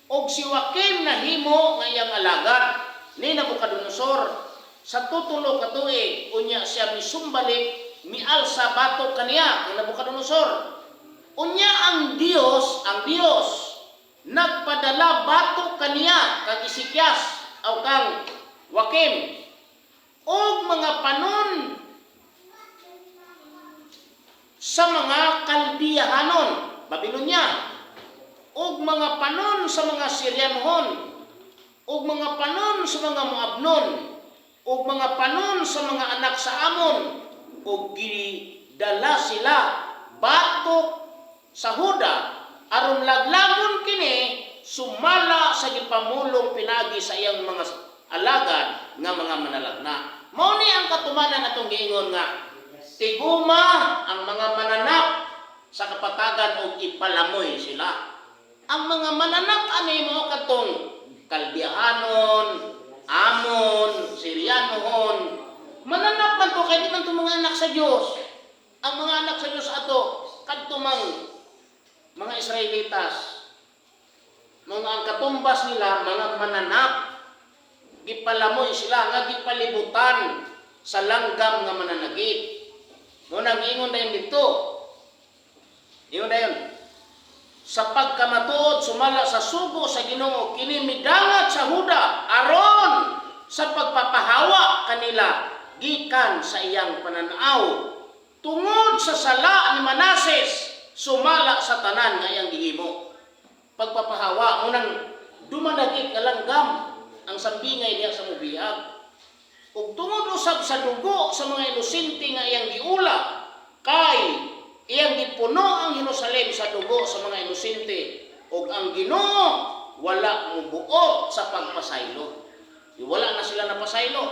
og si Joaquim nahimo nga iyang alagad ni Nabucodonosor sa tutulo ka tuig. Unya siya misumbalik, mialsa batok kaniya ang Nabucodonosor. Unya ang Dios nagpadala batok kaniya kang Ezekias aw kang Joaquim og mga panon sa mga Kaldiyahanon, Babylonia, og mga panon sa mga Syrianhon, og mga panon sa mga Moabnon, og mga panon sa mga anak sa Amon, og gidala sila batok sa Huda aron laglagon kini sumala sa gipamulong pinagi sa iyang mga alagad nga mga manalagna. Mao ni ang katumanan atong giingon nga tiguma ang mga mananap sa kapatagan og ipalamoy sila. Ang mga mananap ani mao kadtong Kaldiahanon, Amon, Syrianohon. Mananap man to kay di man to mga anak sa Dios. Ang mga anak sa Dios ato kadto mang mga Israelitas. Mga ang katumbas nila mga mananap. Gipalamoy sila nga gipalibutan sa langgam nga mananagit. Mo nang ingon dayon dito. Ingon dayon. Sa pagkamatuod sumala sa sugo sa Ginoo, kini midangat sa Huda aron sa pagpapahawa kanila gikan sa iyang pananaw tungod sa sala ni Manases sumala sa tanan nga iyang gihimo. Pagpapahawa, unang dumanagit nga langgam ang sambingay diha sa mubihag. Ug tungod usab sa dugo sa mga inosente nga iyang giula, kay iyang gipuno ang Jerusalem sa dugo sa mga inosente, ug ang Ginoo wala mobuot sa pagpasaylo. Wala na sila napasaylo.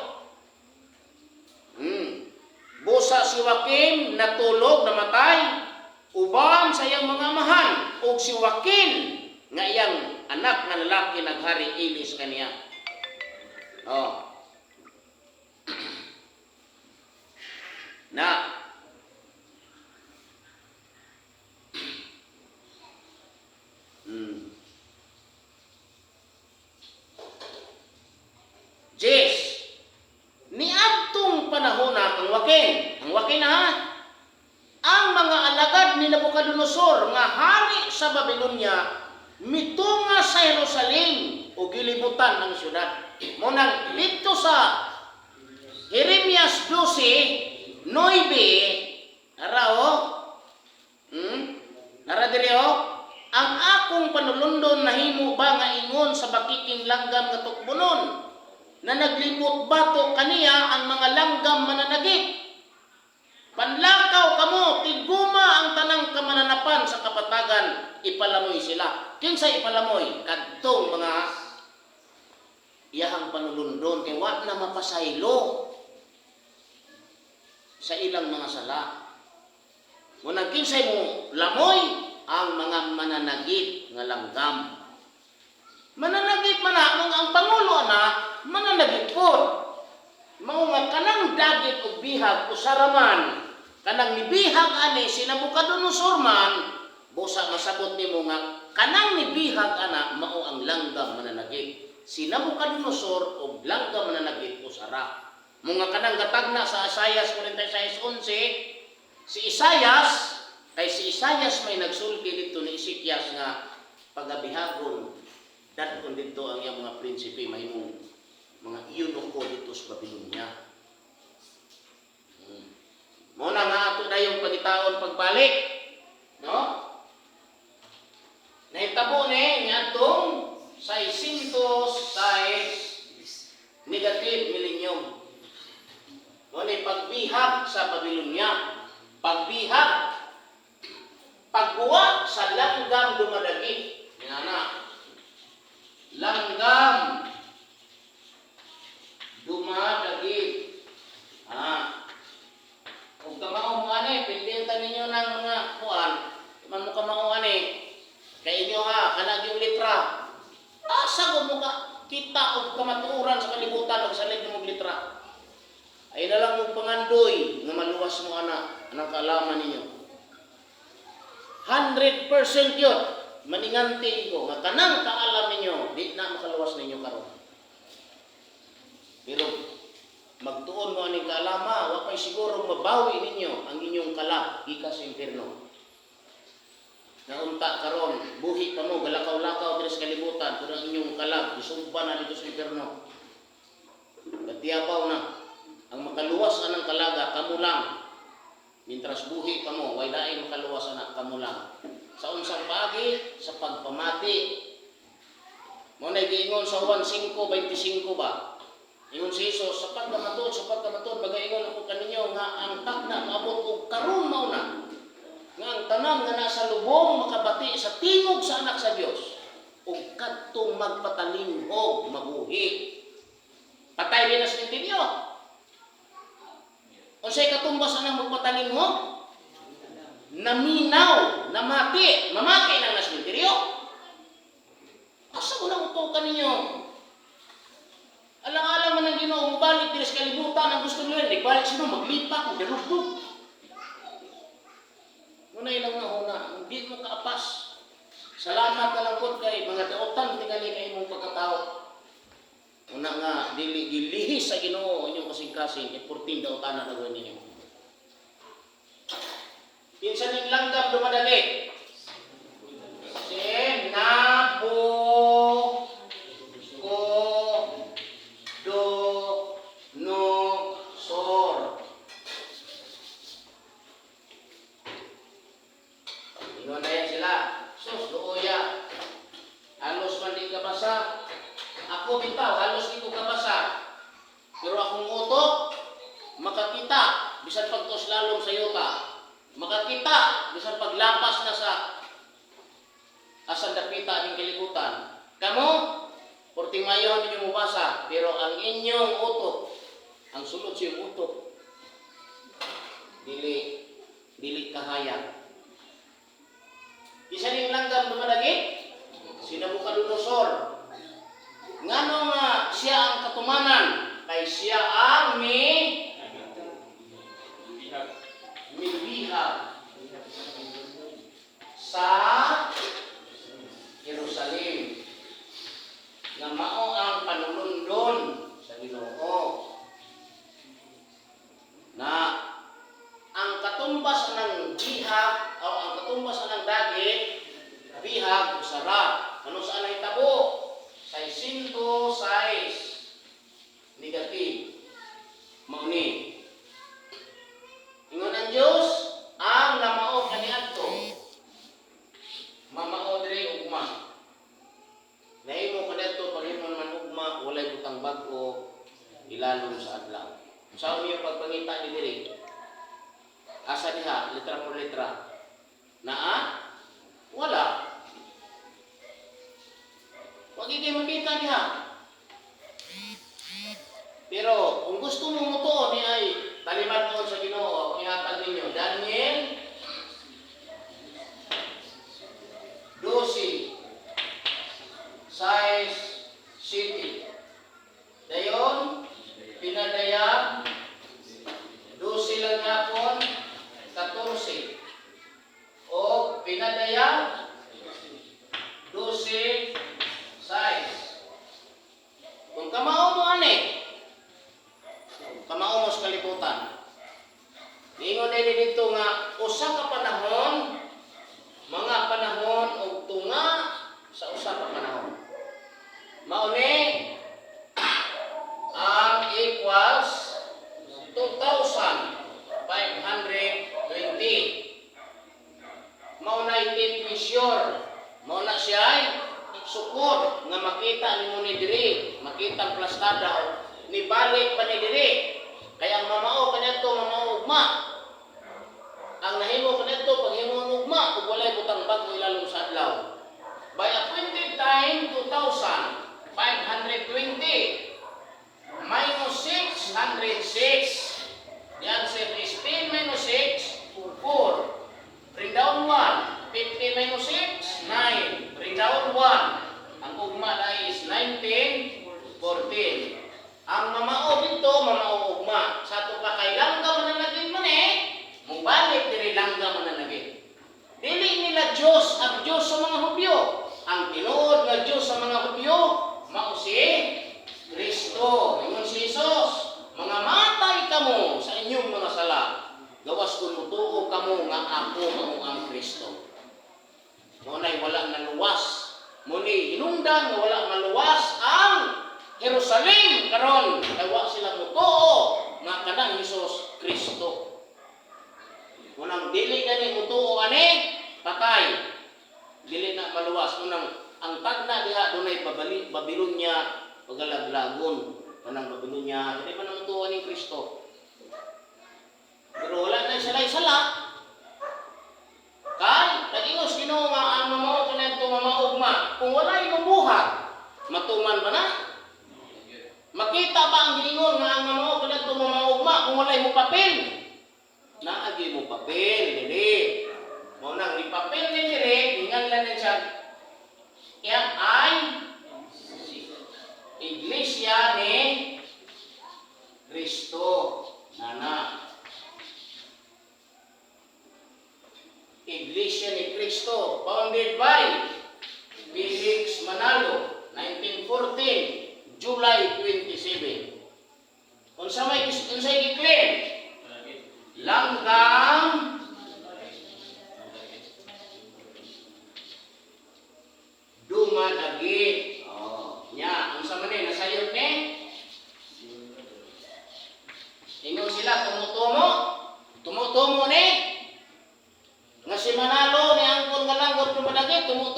Busa si Joaquim natulog, namatay uban sa iyang mga amahan, ug si Joaquin nga iyang anak nga lalaki naghari ilis kaniya. Oh. Na. Jes, niadtong panahon na kang Joaquin, ang Joaquin na ha, ang mga alagad ni Nabucodonosor nga hari sa Babylonia mitunga sa Jerusalem o gilibutan ang syudad. Mao nang dito sa Jeremias 12:9, ara oh. Nara diri oh. Ang akong panulundon nahimo ba nga ingon sa bakiking langgam nga tukbonon na naglibot bato kaniya ang mga langgam mananagit? Panlakaw kamo, tiguma ang tanang kamananapan sa kapatagan, ipalamoy sila. Kinsa ipalamoy? Kadtong mga iyahang panulundon kay wa na mapasaylo sa ilang mga sala. Munang kinsay mo lamoy ang mga mananagit nga langgam. Mananagit man na, mong ang pangulo na, mananagit po. Mao nga kanang dagit og bihag usaraman, kanang nibihag ani si Nabucodonosor man, busa masabot nimo nga kanang nibihag ana mao ang langgam mananagit. Si Nabucodonosor og langgam mananagit usara. Mga kanang gatagna sa Isaiah 46:11, si Isaias, kay si Isaias may nagsulti dito ni Ezekias nga pagabihagon dadon dito ang iyang mga prinsipe mahimong mga eunuko dito sa Babylonia. Mao na nga ato dayong pagitaon pagbalik, no? Nahitabo ni niadtong 606 negative millennium. Mao ni pagbihag sa Babylonia, pagbihag, pagbuwa sa langgam dumadagit. Ingana. Langgam dumadagit. Ah. Kung kamao mo ani, pinditan ninyo ng mga kuan. Man mo kamao ani. Kay inyo ha, kanag yung litra. Asa ko mo ka kita og kamatuoran sa kalibutan og salig mo litra? Ay na lang mo pangandoy nga maluwas mo ana, anang kaalaman ninyo. 100% yun. Maninganti ko nga kanang kaalam ninyo, di na makaluwas ninyo karon. Pero magtuon mo aning kaalama, wa pay siguro mabawi ninyo ang inyong kalag gikan sa impierno. Naunta karon, buhi pa mo, galakaw-lakaw diri sa kalibutan, pero ang inyong kalag gisumba na dito sa impierno. Gatiyabaw na. Ang makaluwas anang kalaga, kamo lang. Mintras buhi pa mo, way laing makaluwas anak, kamo lang. Sa unsang paagi? Sa pagpamati. Mo na giingon sa Juan 5:25 ba? Ingon si Jesus, sa pagkamatuod, magaingon ako kaninyo nga ang takna maabot og karon mao na. Nga ang tanan nga nasa lubong makabati sa tingog sa anak sa Dios ug kadtong magpatalinghog mabuhi. Patay din na sa intinyo. Unsay katumbas anang magpatalinghog? Naminaw, namati, mamati nang nasementeryo. Asa ko na utokan ninyo? Alang-alang man ang Ginoo, mubalik diri sa kalibutan ang gusto nila, di balik sila maglipak, magdarugdog. Muna ilang nahuna, hindi mo kaapas. Salamat na lang po kay mga daotan tingali kay imong pagkatao. Una nga dili gilihis sa Ginoo inyong kasing-kasing kay 14 daw tanan na gawin ninyo. Kinsa ning langgam dumadali? Si Nabu ko do no sor. Ingon na yan sila. Sus, luoya. Halos man di kabasa. Ako bitaw, halos di ko kabasa. Pero akong utok, makakita, bisan pagtos lalom sa yuta. Makakita, bisan paglapas na sa asan dapita ning kalibutan. Kamo, porting mayon ninyo mubasa, pero ang inyong utok, ang sulod sa iyong utok, dili dili kahayag. Isa ning langgam dumadagit, si Nabucodonosor. Ngano nga siya ang katumanan, kay siya ang mibihag sa Jerusalem nga mao ang panulundon sa Ginoo na ang katumbas ng bihag o ang katumbas ng dagit, bihag, usara. Ano saan nahitabo? 606 negative mao ni. Ingon ang Dios, ang namao kaniadto mamao diri ugma. Nahimo kaniadto paghimo naman ugma, walay butang bag-o ilalom sa adlaw. Sa iyo pagpangita ni diri, asa diha letra por letra naa? Wala. Wag ikay makita diha. Pero kung gusto mo mutuo ni ay taliman noon sa Ginoo, ihatag ninyo Daniel 12 size city. Dayon pinadayag 12 lang yapon 14 o pinadayag 12 size. Kung kamao mo ani, kamao mo sa kalibutan. Niingon din dito nga usa ka panahon, mga panahon og tunga sa usa ka panahon. Mao ni ang equals 2,520. Mao na tape measure. Mao na siya ay sukod nga makita nimo ni diri, makita ang plastada ni balik pa ni diri. Kaya ang mamao kaniadto mamao ugma. Ang nahimo kaniadto paghimo ng ugma ug walay butang bag-o ilalom sa adlaw. By appointed time, 2,520 minus 606. The answer is 10 minus 6, 4. Bring down 1. 15 minus 6, 9. Bring down 1. Ang ugma na is 19, 14. Ang mamao dito, mamao ugma. Sa ato pa kay langga mananagin man eh, mubalik diri, langga mananagin. Dili nila Diyos ang Diyos sa mga Hudyo. Ang tinuod nga Diyos sa mga Hudyo, mao si Kristo. Ingon si Jesus, "Mga matay kamo sa inyong mga sala. Gawas kung mutuo kamo nga ako mao ang Kristo." Mao na'y wala naluwas. Muni hinungdan nga wala maluwas ang Jerusalem karon kay wa sila mutuo nga kanang Hesus Kristo. Munang dili gani mutuo ani, patay. Dili na maluwas. Munang ang tagna diha dunay babali Babilonya pagalaglagon kanang Babilonya, dili pa na mutuo ning Kristo. Pero wala na sila sala. Kay nag-ingos Ginoo nga ang mamao kaniadto mamaugma. Kung wala imubuhat, matuman ba na? Makita ba ang giingon nga ang mamao kaniadto mamaugma kung wala mo papel? Naagi mo papel dili. Mao nang ipapel ni diri, hinganlan ni siya iya ay Iglesia ni Kristo. Nana. Iglesia ni Cristo, founded by Felix Manalo, 1914, July 22.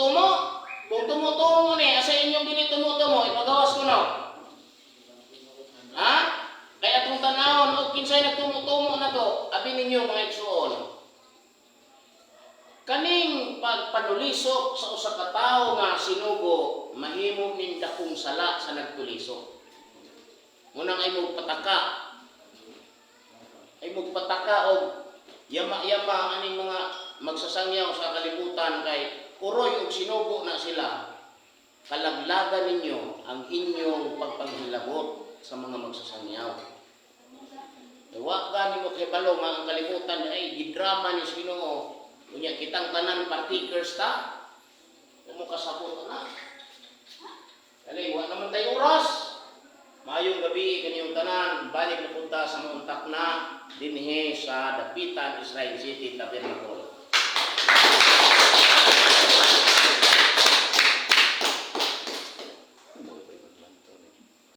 tumo-tumo. Kung tumo-tumo ni, asa inyong dili tumo-tumo, ipagawas ko no. Ha? Kaya atong tanawon, og kinsay nagtumo-tumo na to, abi ninyo, mga igsuon. Kaning pagpanulisok sa usa ka tawo nga sinugo, mahimo ning dakong sala sa nagtulisok. Munang ay pataka. Ay pataka og yama-yama aning mga magsasangyaw sa kalibutan kay kuroy og sinugo na sila. Kalaglagan ninyo ang inyong pagpanghilabot sa mga magsasangyaw. Wa gani mo kahibalo nga ang kalibutan ay gidrama ni Ginoo. Unya kitang tanan partakers ta. Wa mo kasabot na. Dali, wa naman tayo oras. Maayong gabi kaniyong tanan, balik na punta sa mauntak na dinhi sa Dapitan, Israel City Tabernacle.